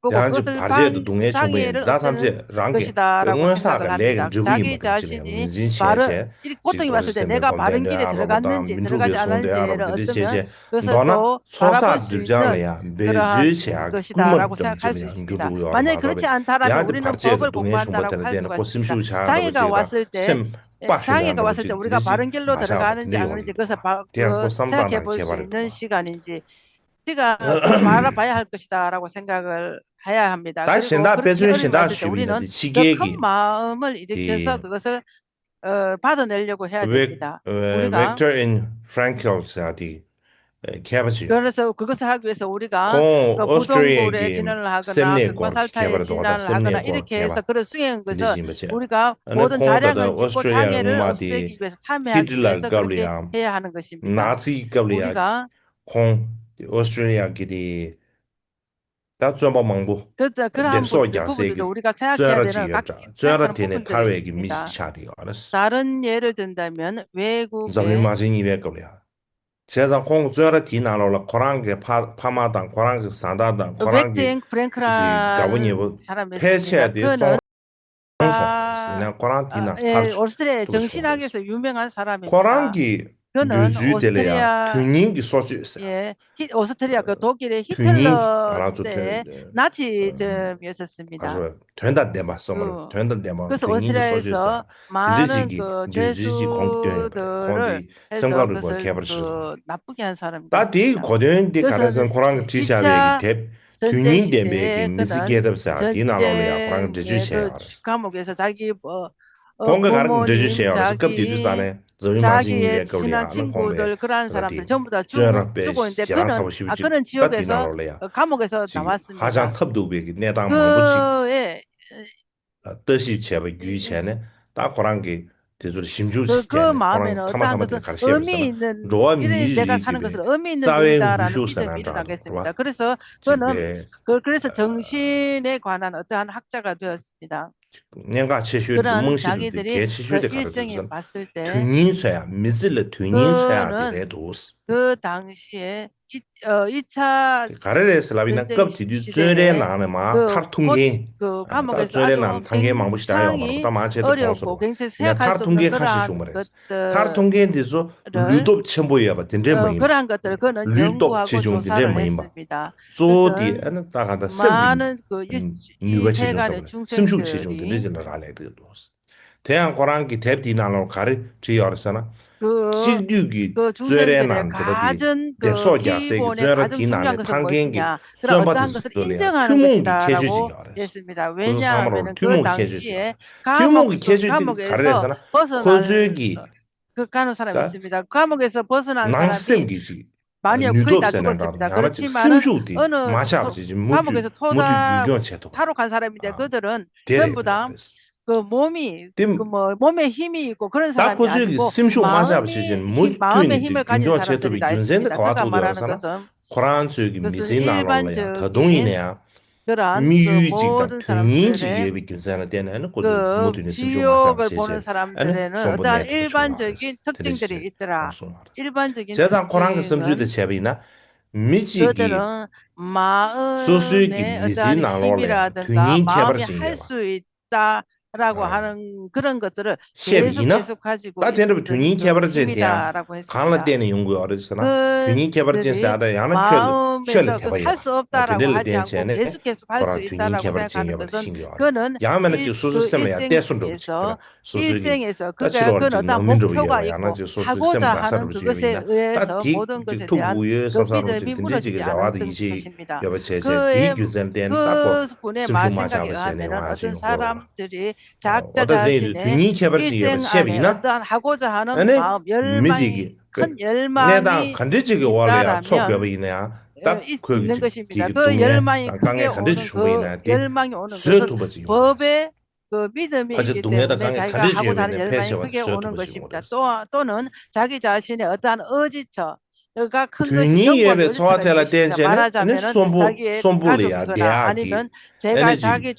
ཡང་ཅིག་བར་ཆད་དང་སྡུག་བསྔལ་བྱུང་བ་ཡིན་ན་ད་ཐམས་ཅད་རང་གི་སྔོན་བསགས་ཀྱི་ལས་ཀྱི་འབྲས་བུ་ཡིན་པ་འདྲ་ཅིག་ལ་ངོས་འཛིན་བྱས་བྱས། ཅིག་ཁོ་ཚོ་ཡིན་པ་སོ་སོའི་ནད་ཀ་བར་འགྱེལ་དེ་དེར་ག་ནན་ཅིག་དེར་ག་ཅག་ནན་ཅིག་རེད། འོ་ཙམ་མདོར་ན་ཚོགས་བསགས་སྒྲིབ་སྦྱང་ལ་ཡང་འབད་རྩོལ་བྱེད་ཡག་སྐུལ་མ་འདྲ་ཅིག་ཡང་འགྱུར་འདུག་ཡོད་མ་རེད། ཡང་དེ་བར་ཆད་དང་སྡུག་བསྔལ་བྱུང་བ་དེ་ལ་བརྟེན་ནས་ཁོ་སེམས་ཤུགས་ཆག་འདྲ་ཅིག་དང་། སེམས་དཔའ་ཞུམ་ཡག་འདྲ་ཅིག་འདི་འདྲ་ཅིག་མ་བཞག་པ་དེ་འདྲ་ཡོང་གི་འདུག་དེ་ཡང་ཁོ་བསམ་སྟངས་དང་ཁྱད་པར་རེད། ཅིག་ཨ་མ་ར་བ་ཡ་ཧར་ཀ་ཤི་ད་ར་གོ་སེང་ག་གི་ 해야 합니다. ད་གཞན་དག་དཔེ་མཚོན་གཞན་དག་ཞུས་པ་ཡིན་ན། དེ་ཕྱི་རྒྱལ་གྱི་큰 마음을 일으켜서 그것을 어, 받아내려고 해야 됩니다. 우리가 Viktor Frankl ཟེར་ཡ་དེ་མཁས་པ་ཞིག་ཡོད། 그래서 그것을 하기 위해서 우리가 그 부동굴에 진화를 하거나 그 마살타에 진화를 하거나 이렇게 해서 그를 수행해서 우리가 모든 자량을 짓고 장애를 없애기 위해서 참여하기 위해서 그렇게 해야 하는 것입니다. ཁོང་ཨོ་སི་ཀྲི་ཡ་གི་སེམས་ནད་སྐོར་མཁས་པ་རེད་འདུག་ག་སེམས་ནད་སྐོར་མཁས་པ་རེད། ཨ་ནི་ཁོང་གི་ད་ཨོ་སི་ཀྲི་ཡ་གི་དེ། ད་བཙོན་པ་མང་པོ་སྡེབ་གསོག་རྒྱག་སའི་གི་བཙོན་ར་དེ་ནས་ཐར་བའི་གི་མི་ཞིག་ཆགས་བསྡད་ཡོད་རེད། འཛམ་གླིང་མ་ཆེན་གཉིས་པའི་སྐབས་ལ་ཡང་། འཛམ་གླིང་མ་ཆེན་གཉིས་པའི་སྐབས་ལ་ཡང་། བྱས་ཙང་ཁོང་གི་བཙོན་ར་དེའི་ནང་ལོགས་ལ་ཁོ་རང་གི་ཕ་ཕ་མ་དང་ཁོ་རང་གི་བཟའ་ཟླ་དང་ཁོ་རང་གི་ཅིག་དགའ་པོ་ཉེ་པོ་ཕལ་ཆེར་དེ་བཙོན་སོང་ཡིན་ན་ཁོ་རང་དེ་ནང་ཐར་ཨ་ཨ་ཨོ་སི་ཊི་ལི་ཡའི་ཅང་ཤིན་ཨ་གེ་སི་ཡུལ་མི་ང་ས་ར་མི་ཁོ་རང་གི་འདོད་ཚུལ་དེ་ལ་ཡང་དོན་སྙིང་གི་སྲོག་གཅོད་ཟེར། ཨོ་སི་ཐ་ལི་ཡ་གི་དོག་གི་རེད། ཧི་ཐི་ལར་ང་རང་ཚོ་དེ་ནག་ཅིག་ཅེས་ཡོད་ས་ཟིན་མི་ད། དོན་དང་ལྡན་པ་བསམ་བློ་དོན་དང་ལྡན་པ་དོན་སྙིང་གི་སྲོག་གཅོད་ཟེར། དེ་འདྲ་ཅིག་གི་འདོད་ཚུལ་ཅིག་ཁོང་གིས་བཏོན་ཡོད་པ་རེད། ཁོང་དེ་སེམས་ཁམས་རིག་པ་མཁས་པ་ཞིག་རེད། ད་དེའི་གོ་དོན་དེ་ག་རེ་ཟེར་ན་ཁོ་རང་གིས་བྲིས་བཞག་པའི་གི་དེབ། དོན་སྙིང་ལྡན་པའི་གི་མི་ཚེ་སྐྱེལ་ཐབས་ཟེར་ཡ་དེའི་ནང་ལོགས་ལ་ཡང་ཁོ་རང་གིས་འགྲེལ་བརྗོད་བྱས་ཡོད་རེད། ཁོང་གིས་ག་རེ་འགྲེལ་བརྗོད་བྱས་ཡོད་རེད། སྐབས་དེ་དུས་ཙང་ནས་འཛམ་གླིང་མ་ཆེན་གཉིས་པའི་སྐབས་ལ་ཡང་ཁོང་གིས་ད་དེ་བཙོན་ར་དཔེ་ཞེ་དྲག་ཚ་པོ་ཞེ་པོ་ཅིག་ད་དེའི་ནང་ལོགས་ལ་ཡང་ཅིག་ཧ་ཅང་ཐབས་སྡུག་པའི་གི་གནས་སྟངས་མང་པོ་ཅིག་ལ་ལྟ་ཞིབ་བྱས་པ་བརྒྱུད་བྱས་ནས། ད་ཁོ་རང་གིས་དེ་ཚོར་ཞིབ་འཇུག་ཅིག་བྱས་ནས་ཁོ་རང་མཐའ་མ་མཐའ་མ་དེ་ག་རེ་བཤད་པ་ཟེར་ན། འགྲོ་བ་མིའི་རིགས་ཀྱི་དེ་རྩ་བའི་འོས་ཤོག་ཟེར་ན་འདྲ་རེད་བ། ཅིག་པའི་གནད་འགག་ཆེ་ཤོས་དེ་རྨང་གཞི་དེ་གལ་ཆེ་ཤོས་དེ་མང་པོ་ཅིག་དེ་ག་རེ་ཟེར་ན། དོན་སྙིང་འཚོལ་ཡ། མི་ཚེ་ལ་དོན་སྙིང་འཚོལ་ཡ་དེ་རེད་འདུག་དེ་ག་རེ་རེད་ཟེར་ལབ་ཡིན་ན། སྐབས་དེ་དུས་བཙོན་རའི་ནང་ནས་མར་ཐར་ཐུབ་མཁན། ད་བཙོན་རའི་ནང་ནས་ཐར་མཁན་མང་པོ་ཞིག་ད་ཡོད་མ་རེད། ད་མང་ཆེ་ད་གྲོངས་སོང་། ཡིན་ན་ཐར་ཐུབ་མཁན་ཁ་ཤས་བྱུང་བ་རེད། ཐར་ཐུབ་མཁན་དེ་ཚོ་ལུས་སྟོབས་ཆེན་པོ་ཡོད་པ་དེ་འདྲས་མ་ཡིན་པ། ལུས་སྟོབས་ཆེ་ཆུང་དེ་འདྲས་མ་ཡིན་པ། གཙོ་བོ་དེ་ཨ་ནི་ད་ག་ད་སེམས་ཀྱི་ནུས་པ་ཆེ་ཆུང་ཟེར་བ་རེད། སེམས་ཤུགས་ཆེ་ཆུང་དེ་འདྲས་ཅིག་ལ་རག་ལས་ཀྱི་འདུག་དེ་ཡང་ཁོ་རང་གི་དེབ་དེའི་ནང་ལ་ག་རེ་བྲིས་ཡོད་རེད་ཟེར་ན། གཅིག་སྡུད་ཀྱི་བཙོན་རའི་ནང་དེ་འདྲ་དེ་སྡེབ་གསོག་རྒྱག་སའི་གི་བཙོན་ར་དེའི་ནང་ནས་ཐར་མཁན་གྱི་བཙོན་པ་དེ་ཚོ་ལ་ཡང་ཐུན་མོང་གི་ཁྱད་ཆོས་ཅིག་ཡོད་རེད། ཁོ་ཚོ་ཚང་མ་ལ་ཐུན་མོང་ཁྱད་ཆོས་ཅིག་ཡོད་རེད། ཐུན་མོང་གི་ཁྱད་ཆོས་དེ་ག་རེ་རེད་ཟེར་ན། ཁོ་ཚོའི་གི་ད་ནང་སེམས་ཀྱི་ཅིག་ནུས་སྟོབས་ཟེར་ན་འདྲ། ཡང་ན་ཅིག་སེམས་ཤུགས་དེ་མ་ཆག་པ་བྱེད་ཅིག་མུ་མཐུད་མུ་མཐུད་རྒྱུན་འཁྱོངས་བྱེད་ཐུབ་པ་དེ་རེད། དེ་ད་ཁོ་ཚོའི་གི་སེམས་ཤུགས་མ་ཆག་པ་བྱེད་ཅིག་མུ་མཐུད་ནས་ཅིག་རྒྱུན་འཁྱོངས་བྱེད་ཐུབ་པའི་རྒྱུ་མཚན་དེ་ག་པར་ཐུག་འདུག་ཟེར་ན། ཁོ་རང་ཚོའི་གི་མི་ཚེའི་ནང་ལོགས་ལ་ཡང་ད་དུང་ཡིན་ན་ཡང་དམིགས་ཡུལ་གཅིག་དང་དོན་སྙིང་གཅིག་ཡོད་པའི་རྒྱུ་མཚན་ལ་བརྟེན་ནས། ཨ་ནི་ཁོ་ཚོས་མུ་མཐུད་ནས་སེམས་ཤུགས་མ་ཆག་པ་བྱས་བྱས། ཨ་ནི་གསོན་པོ་གནས་ཐུབ་པ་བྱུང་བ་རེད། དེ་འདྲ་ཞིག་གསུངས་པ་རེད། བྱས་ཙང་ཁོ་རང་གི་བསམ་ཚུལ་དེ་བྱས་པ་ཡིན་ན། མི་གཅིག་གིས་སོ་སོའི་གི་མི་ཚེའི་ནང་ལོགས་ལ་ཡང་དོན་སྙིང་ཁྱད་པར་ཅན་ཡོད་པ། བཤད་པ་ཡིན་ན། ད་དེ་འདྲ་བའི་དོན་སྙིང་ཁྱད་པར་ཅན་དེ་ཡང་གང་ལ་བརྟེན་ནས་ཡོང་དགོས་ཡོད་རེད་ཟེར་ན། དོན་སྙིང་ཁྱད་པར་ཅན་ཟེར་ཡ་ད་ཡང་ན་ཆོས་ལ་ཆོས་ལ་དད་པ་ཡོད་པ་དེ་འདྲ་ལ་བརྟེན་བྱས་ནས་ཁོ་རང་དོན་སྙིང་ཁྱད་པར་ཅན་ཡོད་པ་ཤེས་ཀྱི་ཡོད་རེད། ཡང་མིན་ན་ཅིག་སོ་སོའི་སེམས་ལ་ཡང་གཏད་སོ་འདྲ་པོ་ཅིག་དེ་ལ་སོ་སོའི་གི་ད་ཕྱི་ལོགས་ལ་ཅིག་ནང་མི་འདྲ་པོ་ཡོད་པ། ཡང་ན་ཅིག་སོ་སོའི་སེམས་དགའ་ས་འདྲ་པོ་ཅིག་ཡོད་པ་ཡིན་ན། ད་དེ་ཅིག་ཐུག་དགོས་ཡོད་བསམ་བསམ་འདྲ་པོ་ཅིག་དེ་འདྲའི་ཅིག་གི་རེ་བ་དང་ཡིད་ཆེས་ཡོད་པ་བྱས་བྱས། དེའི་རྒྱུ་མཚན་བརྟེན་ད་ཁོ་སེམས་ཤུགས་མ་ཆག་པ་བྱས་ནས་ང་ཅིག་ཡོང་གི་ཡོད་རེད། འོ་ད་དེ་དོན་སྙིང་ཁྱད་པར་ཅན་ཡོད་པ་བཤད་པ་ཡིན་ན། ཨ་ནི་མི་དེ་གི་གནས་སྟངས་ག་འདྲ་ཅིག་གི་འོག་ལ་ཡང་འཚོ་དགོས་པ་ཡིན་ན་ཡང་། ད་ཁོས་གི་ཅིག་དེ་གི་སྡུག་བསྔལ་དང་དཀའ་ངལ་ག་འདྲ་ཅིག་བྱུང་བ་ཡིན་ན་ཡང་དེ་བཟོད་ཐུབ་པ་ཅིག་ཡོང་གི་རེད། ཁ་ཅིག་སྡུག་བསྔལ་དང་དཀའ་ངལ་ག་འདྲ་ཅིག་ཡོད་པ་ཡིན་ན་ཕལ་ཆེ་བ་དེ་བཟོད་ཐུབ་པ་ཅིག་ཡོང་གི་རེད། དོན་སྙིང་ཡོད་པའི་འཚོ་བ་དེ་ལ་བརྟེན་བྱས་ནས། ཨ་ནི་གསོན་པོ་གསོན་པོ་ལ་ཡང་བསྡད་ཡག་གི་ཨ་ནི་ཅིག་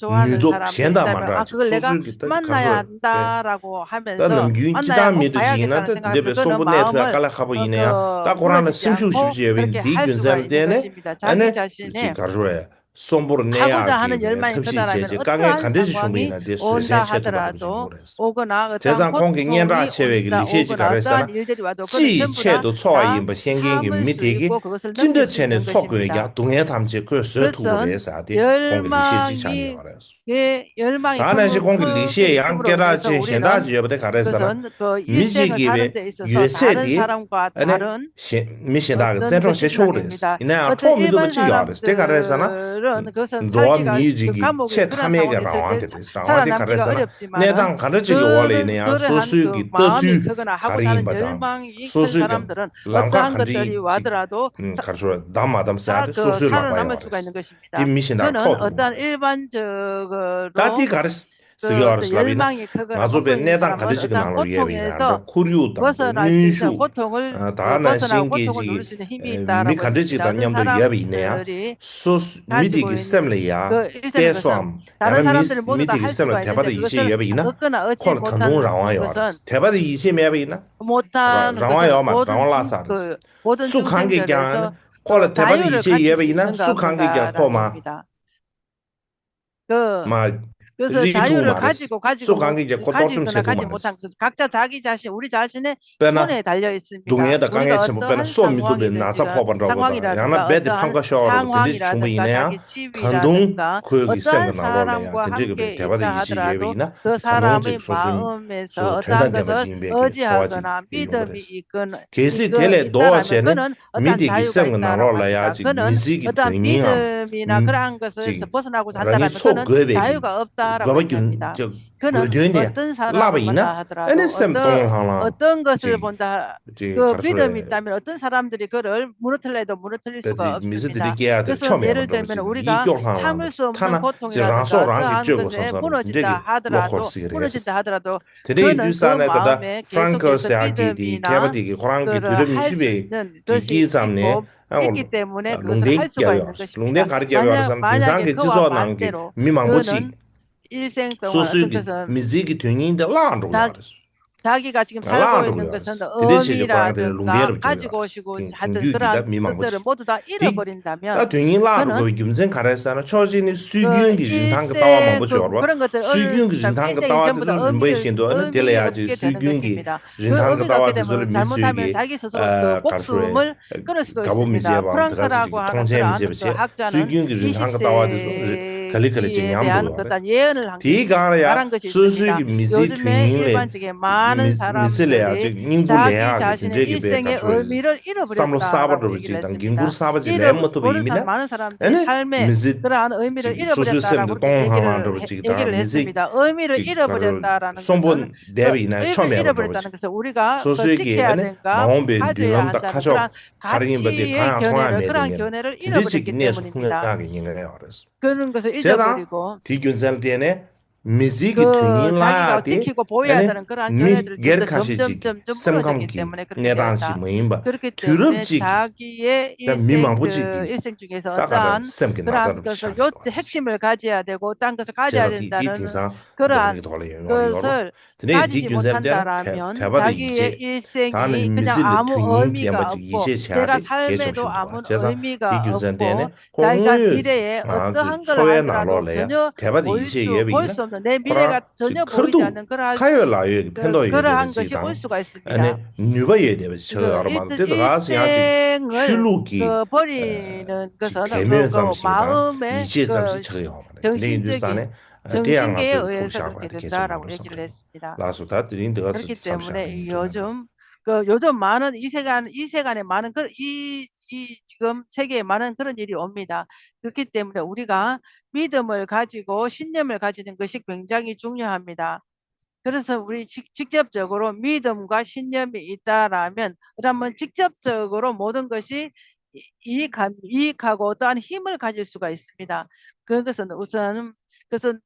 ནུས་སྟོབས་གཞན་དང་མ་འདྲ་ཅིག་སོ་སོའི་གི་ད་ག་རེ་ཟེར་ད་ནམ་རྒྱུན་སྤྱིར་བཏང་མི་དེ་ཅིག་ཡིན་ན་ད་དེ་འདྲ་བའི་གསོན་པོ་གནས་ཐུབ་ཡག་དཀའ་ལས་ཁག་པོ་ཡིན་ན་ཡང་། ད་ཁོ་རང་ལ་སེམས་ཤུགས་ཞེ་པོ་ཅིག་ཡོད་པ་ཡིན་ན། དེའི་རྒྱུ་མཚན་ལ་བརྟེན་ནས་ཨ་ནི་ཅིག་ག་རེ་ཟེར། གསོན་པོར་གནས་ཡག་གི་ཐབས་ཤེས་བྱས་བྱས། དཀའ་ངལ་ག་འདྲ་ཞིག་བྱུང་བ་ཡིན་ན་དེ་བཟོད་བསྲན་བྱེད་ཐུབ་པ་འདྲ་པོ་ཞིག་ཡོང་གི་རེད། བྱས་ཙང་ཁོང་གི་སྙན་གྲགས་ཆེ་བའི་གི་ལེགས་བཤད་ཅིག་ག་རེ་ཟེར་ན། སྤྱི་ཡི་ཆེད་དུ་འཚོ་བ་ཡིན་པ་ཤེས་མཁན་གྱི་མི་དེ་གིས་ཅི་འདྲ་བྱས་ནས་འཚོ་དགོས་ཀྱང་སྡུག་བསྔལ་ཐམས་ཅད་ཁོས་བཟོད་ཐུབ་ཀྱི་རེད་ཟེར་ཏེ་ཁོང་གི་ལེགས་བཤད་ཅིག་ཆགས་ཡོད་རེད། ད་ནང་བཞིན་ཁོང་གི་ལེགས་བཤད་ཡང་སྐད་གྲགས་ཅན་གཞན་དག་ཅིག་ཡོད་པ་དེ་ག་རེ་ཟེར་ན། མི་གཅིག་གི་ཡོད་ཚད་དེ་ཨ་ནི་གཞན་མི་གཞན་དག་གིས་བཙན་འཕྲོག་བྱེད་ཆོག་གི་རེད། ཡིན་ན་ཡང་འཕྲོག་མི་ཐུབ་པ་ཅིག་ཡོད་རེད། དེ་ག་རེ་ཟེར་ན། འགྲོ་བ་མིའི་རིགས་ཀྱི་ཆེས་མཐའ་མའི་གི་རང་དབང་དེ་རེད། རང་དབང་དེ་ག་རེ་ཟེར་ན། གནས་སྟངས་ག་འདྲ་ཅིག་གི་འོག་ལ་ཡིན་ན་ཡང་སོ་སོའི་གི་ལྟ་ཚུལ་ག་རེ་ཡིན་པ་དང་། སོ་སོའི་གི་ལམ་ཁ་ག་འདྲ་ཡིན་ག་རེ་ཞུ་བ། བདམས་མ་བདམས་ཟེར་ཡ་དེ་སོ་སོའི་ལག་པ་ཡོད་རེད། དེ་མི་གཞན་དག་ཐོག་ཏུ་ཡོད་རེད། ད་དེ་ག་རེ་ཟེར་གྱི་ཡོད་རེད་ལབ་ཡིན་ན། ང་ཚོ་པའི་གནས་སྟངས་ག་འདྲ་ཞིག་གི་ནང་ལ་ཡོད་པ་ཡིན་ན་ཡང་འགྲོ། ཁོར་ཡུག་དང་གནོན་ཤུགས། ད་ནང་བཞིན་གྱི་ཅིག་མི་ག་འདྲ་ཅིག་དང་མཉམ་དུ་ཡོད་པ་ཡིན་ན་ཡང་། སོ་མི་དེ་གི་སེམས་ལ་ཡ་བལྟས་སོའམ། ཡང་ན་མི་མི་དེ་གི་སེམས་ལ་དད་པ་དང་ཡིད་ཆེས་ཡོད་པ་ཡིན་ན། ཁོ་ལ་ད་དུང་རང་དབང་ཡོད་རེད། དད་པ་དང་ཡིད་ཆེས་མེད་པ་ཡིན་ན། རང་དབང་ཡོད་མ་རེད། རང་དབང་བརླག་ཚར་རེད། སུ་གང་གིས་ཀྱང་ཁོ་ལ་དད་པ་དང་ཡིད་ཆེས་ཡོད་པ་ཡིན་ན། སུ་གང་གིས་ཀྱང་ཁོ་མ། མ། རིགས་དྲུག་མ་རེད། སུ་གང་གིས་ཀྱང་ཁོ་གཏོར་བཅོམ་བྱེད་ཐུབ་མ་རེད། དཔེར་ན། སྡུག་བསྔལ་དང་དཀའ་ངལ་ཆེན་པོ། དཔེར་ན་གསོ་མི་ཐུབ་པའི་ན་ཚ་ཕོག་པ་འདྲ་བོ་དང་། ཡང་ན་རྦད་དེ་ཕམ་ཁ་ཤོར་བ་འདྲ་བོ་དེ་འདྲ་བྱུང་བ་ཡིན་ན་ཡང་། ད་དུང་ཁོའི་གི་སེམས་ཀྱི་ནང་ལོགས་ལ་ཡང་དེ་འདྲའི་གི་དད་པ་དང་ཡིད་ཆེས་ཡོད་པ་ཡིན་ན། ད་དུང་ཅིག་སོ་སོའི་སོ་སོ་དོན་དང་ལྡན་པ་ཞིག་ཡིན་པའི་གི་ཚོར་བ་ཅིག་ཡོང་གི་རེད། གལ་སྲིད་དེ་ལས་ལྡོག་པ་བྱས་ན། མི་དེ་གི་སེམས་ཀྱི་ནང་ལོགས་ལ་ཡང་ཅིག་མི་ཚེ་གི་དོན་སྙིང་ངམ། ཅིག་རང་ཉིད་འཚོ་དགོས་པའི་གི་དགོས་པ་རྒྱུ་དོན་དེ་བརླག་པ་ཡིན་ན། ཨ་ནི་སེམས་སྟོང་ལྷང་ལྷང་། ཅིག་ཅིག་ག་རེ་ཞུ་དགོས་རེད། མི་ཚེ་དེ་འདྲ་སྐྱེལ་ཡག་དེ་ཆོ་མེད་པ་འདྲ་བོ་ཅིག་ཡིན་གྱི་རེད། དེ་ཡིན་དུས་ས་ནས་ད་ལྟ་ཧྥ་རན་ཀི་སི་ཟེར་ཡག་དེ་ཆོ་མེད་པ་འདྲ་བོ་ཅིག་འདི་འདྲ་གི་ལོ་འཁོར་སྲིད་ཀྱི་རེད། དེ་འདྲ་ཡིན་དུས་ས་ནས་ད་ལྟ་ཧྥ་རན་ཀི་ཟེར་ཡག་དེ་དེ་མཁས་པ་དེ་གི་ཁོ་རང་གི་དུས་རབས་ཉི་ཤུ་པའི་དུས་དཀྱིལ་ཙམ་ནས་ལུང་བསྟན་བརྒྱབ་ཡོད་རེད། ལུང་བསྟན་ག་རེ་བརྒྱབ་ཡོད་རེད་ཟེར་ན། དེང་སང་གི་སྤྱི་ཚོགས་ནང་གི་མི་མང་པོ་ཅིག་སོ་སོའི་གི་མི་ཚེ་གི་དོན་སྙིང་དེ་བརླག་འགྲོ་གི་ཡོད་རེད། བརླག་འགྲོ་གི་ཡོད་རེད། དེ་འདྲ་བྱེད་དུས་ཁོ་རང་གི་དེ་ལུང་བསྟན་རབ་བརྒྱབ་ཡོད་རེད། དེང་དུས་ཀྱི་ད་མི་མང་པོ་ཅིག་དེ་ད་དོན་སྙིང་བརླག་འགྲོ་དགོས་པའི་རྒྱུ་མཚན་ག་རེ་ཟེར་ན། ཕྱོགས་གཅིག་ནས་སྲོལ་རྒྱུན་གྱི་རིན་ཐང་གི་ལྟ་བ་མང་པོ་ཅིག་ཡོད་རེད་པ། སྲོལ་རྒྱུན་གྱི་རིན་ཐང་གི་ལྟ་བ་དེ་ཚོ་རིམ་པ་བཞིན་དུ། ཨ་ནི་དེ་ལ་ཡང་ཅིག་སྲོལ་རྒྱུན་གྱི་རིན་ཐང་གི་ལྟ་བ་དེ་ཚོ་ལ་མི་ཚོས་ཀྱི་ཨ་ག་རེ་ཞུ་དགོས་རེད། དགའ་པོ་མི་བྱེད་པའམ་དེ་ག་ཚོད་ཅིག་གི་མཐོང་ཆེན་མི་བྱེད་པ་བྱས། སྲོལ་རྒྱུན་གྱི་རིན་ཐང་གི་ལྟ་བ་དེ་ཚོ་ག་ལེ་ག་ལེ་ཅིག་ཉམས་འགྲོ་ཡོད་རེད། དེའི་སྒང་ལ་ཡང་སོ་སོའི་གི་མི་ཚེའི་དོན་སྙིང་ལས། མི་མི་ཚེ་ལ་ཡང་ཅིག་སྙིང་པོ་ལེན་ཡག་གི་དེ་འདྲའི་གི་དཔེ་ག་རེ་ཞུ་དགོས་རེད། བསམ་བློ་གསར་པ་འདྲ་བོ་ཅིག་དང་འགན་ཁུར་གསར་པ་ཅིག་ལེན་མ་ཐུབ་པ་ཡིན་ན། ཨ་ནི་མི་ཚེ་ཅིག་སོ་སོའི་སེམས་དེ་སྟོང་ལྷང་ལྷང་འདྲ་བོ་ཅིག་དང་། མི་ཚེ་ཅིག་ག་རེ་གསོན་པོ་བསྡད་པ་ཡིན་ན་ཆོ་མེད་པ་འདྲ་བོ་ཅིག་སོ་སོའི་གི་ཨ་ནི་མ་འོངས་པའི་མདུན་ལམ་དང་ཁ་ཕྱོགས་ག་རེ་ཡིན་པ་དེ་གང་ཡང་མཐོང་ཡག་མེད་དེ། ངས་དེ་འདྲ་ཅིག་གི་གནས་སུ་ལྷུང་ཡག་གི་ཉེན་ཁ་ཡོད་རེད། བྱས་ཙང་དེའི་རྒྱུ་མཚན་ལ་བརྟེན་ནས་མི་ཚེ་གི་དོན་སྙིང་བརླག་ཡག་དེ། ཨ་ནི་མི་སྒེར་ཁ་ཤས་ཅིག་གི་སེམས་ཁམས་ཀྱི་གནས་སྟངས་ཤིག་མ་ཡིན་པ། དུས་རབས་ཅིག་གི་ད་མི་མང་པོ་ཅིག་གི་ད་ག་རེ་སེམས་ཀྱི་ན་ཚ་འདྲ་ཞིག་ཆགས་ཡོད་རེད། བྱས་ཙང་དེ་དེ་དེང་སང་འཛམ་གླིང་གི་ཐོག་ལ་ཡོང་ཡོང་ཡོད་རེད། དེ་ནས་དེའི་རྒྱུ་མཚན་དེ་ལ་དད་པ་དང་ཡིད་ཆེས། ད་ནི་མི་ཚེ་ལ་དོན་སྙིང་ལྡན་པ་ཅིག་ཡིད་ཆེས་བྱ་ཡག་དེ་གལ་ཆེན་པོ་ཞིག་འདུག་བྱས་ཙང་དེའི་རྒྱུ་མཚན་དེ་ནི་ཁོ་དངོས་ཡོད་ང་ཚོའི་འཚོ་བའི་ནང་ལོགས་ལ་ཡང་དད་པ་དང་ཡིད་ཆེས་ཡོད་པ་ཡིན་ན། ཁོ་རང་ཅིག་ཁ་ཐུག་ཁ་ཡོད་ལག་ཡོད་ཀྱི་ཕན་ཐོགས་ཡོད་བསྡད་པ་ཅིག་དང་། ཨ་ནི་ནུས་པ་ཡོད་བསྡད་པ་ཅིག་ཆགས་ཡོད་རེད་མ་གཏོགས། དེ་ད་ག་སེ་ཡང་ཅིག་ཆོས་ལུགས་ཀྱི་ཅིག་དད་མོས་ཙམ་ཞིག་དང་ཡིད་ཆེས་ཙམ་ཞིག་ཆགས་ཡོད་མ་རེད། དེ་འདྲ་ཡིན་དུས་ཙང་ནས་དེ་ཡང་ང་ཚོས་ཁུར་བཞག་པ་དེ་གལ་ཆེན་པོ་རེད་བསམ་གྱི་འདུག་ལགས་སོ། ད་དེ་རིང་འདི་ག་ཚོད་མཚམས་བཞག་གི་ཡིན་ན། 有种，그, 요즘 많은, 이 세간에 많은 그런, 이, 이 지금 세계에 많은 그런 일이 옵니다. 그렇기 때문에 우리가 믿음을 가지고 신념을 가지는 것이 굉장히 중요합니다. 그래서 우리 직, 직접적으로 믿음과 신념이 있다라면, 그러면 직접적으로 모든 것이 이, 이익함, 이익하고 또한 힘을 가질 수가 있습니다. 그것은 우선, 그것은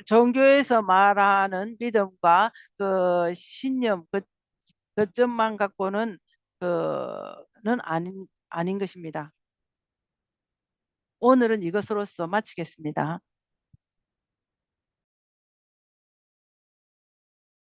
종교에서 말하는 믿음과 그 신념, 그, 그점만 갖고는, 그, 는 아닌, 아닌 것입니다. 오늘은 이것으로서 마치겠습니다.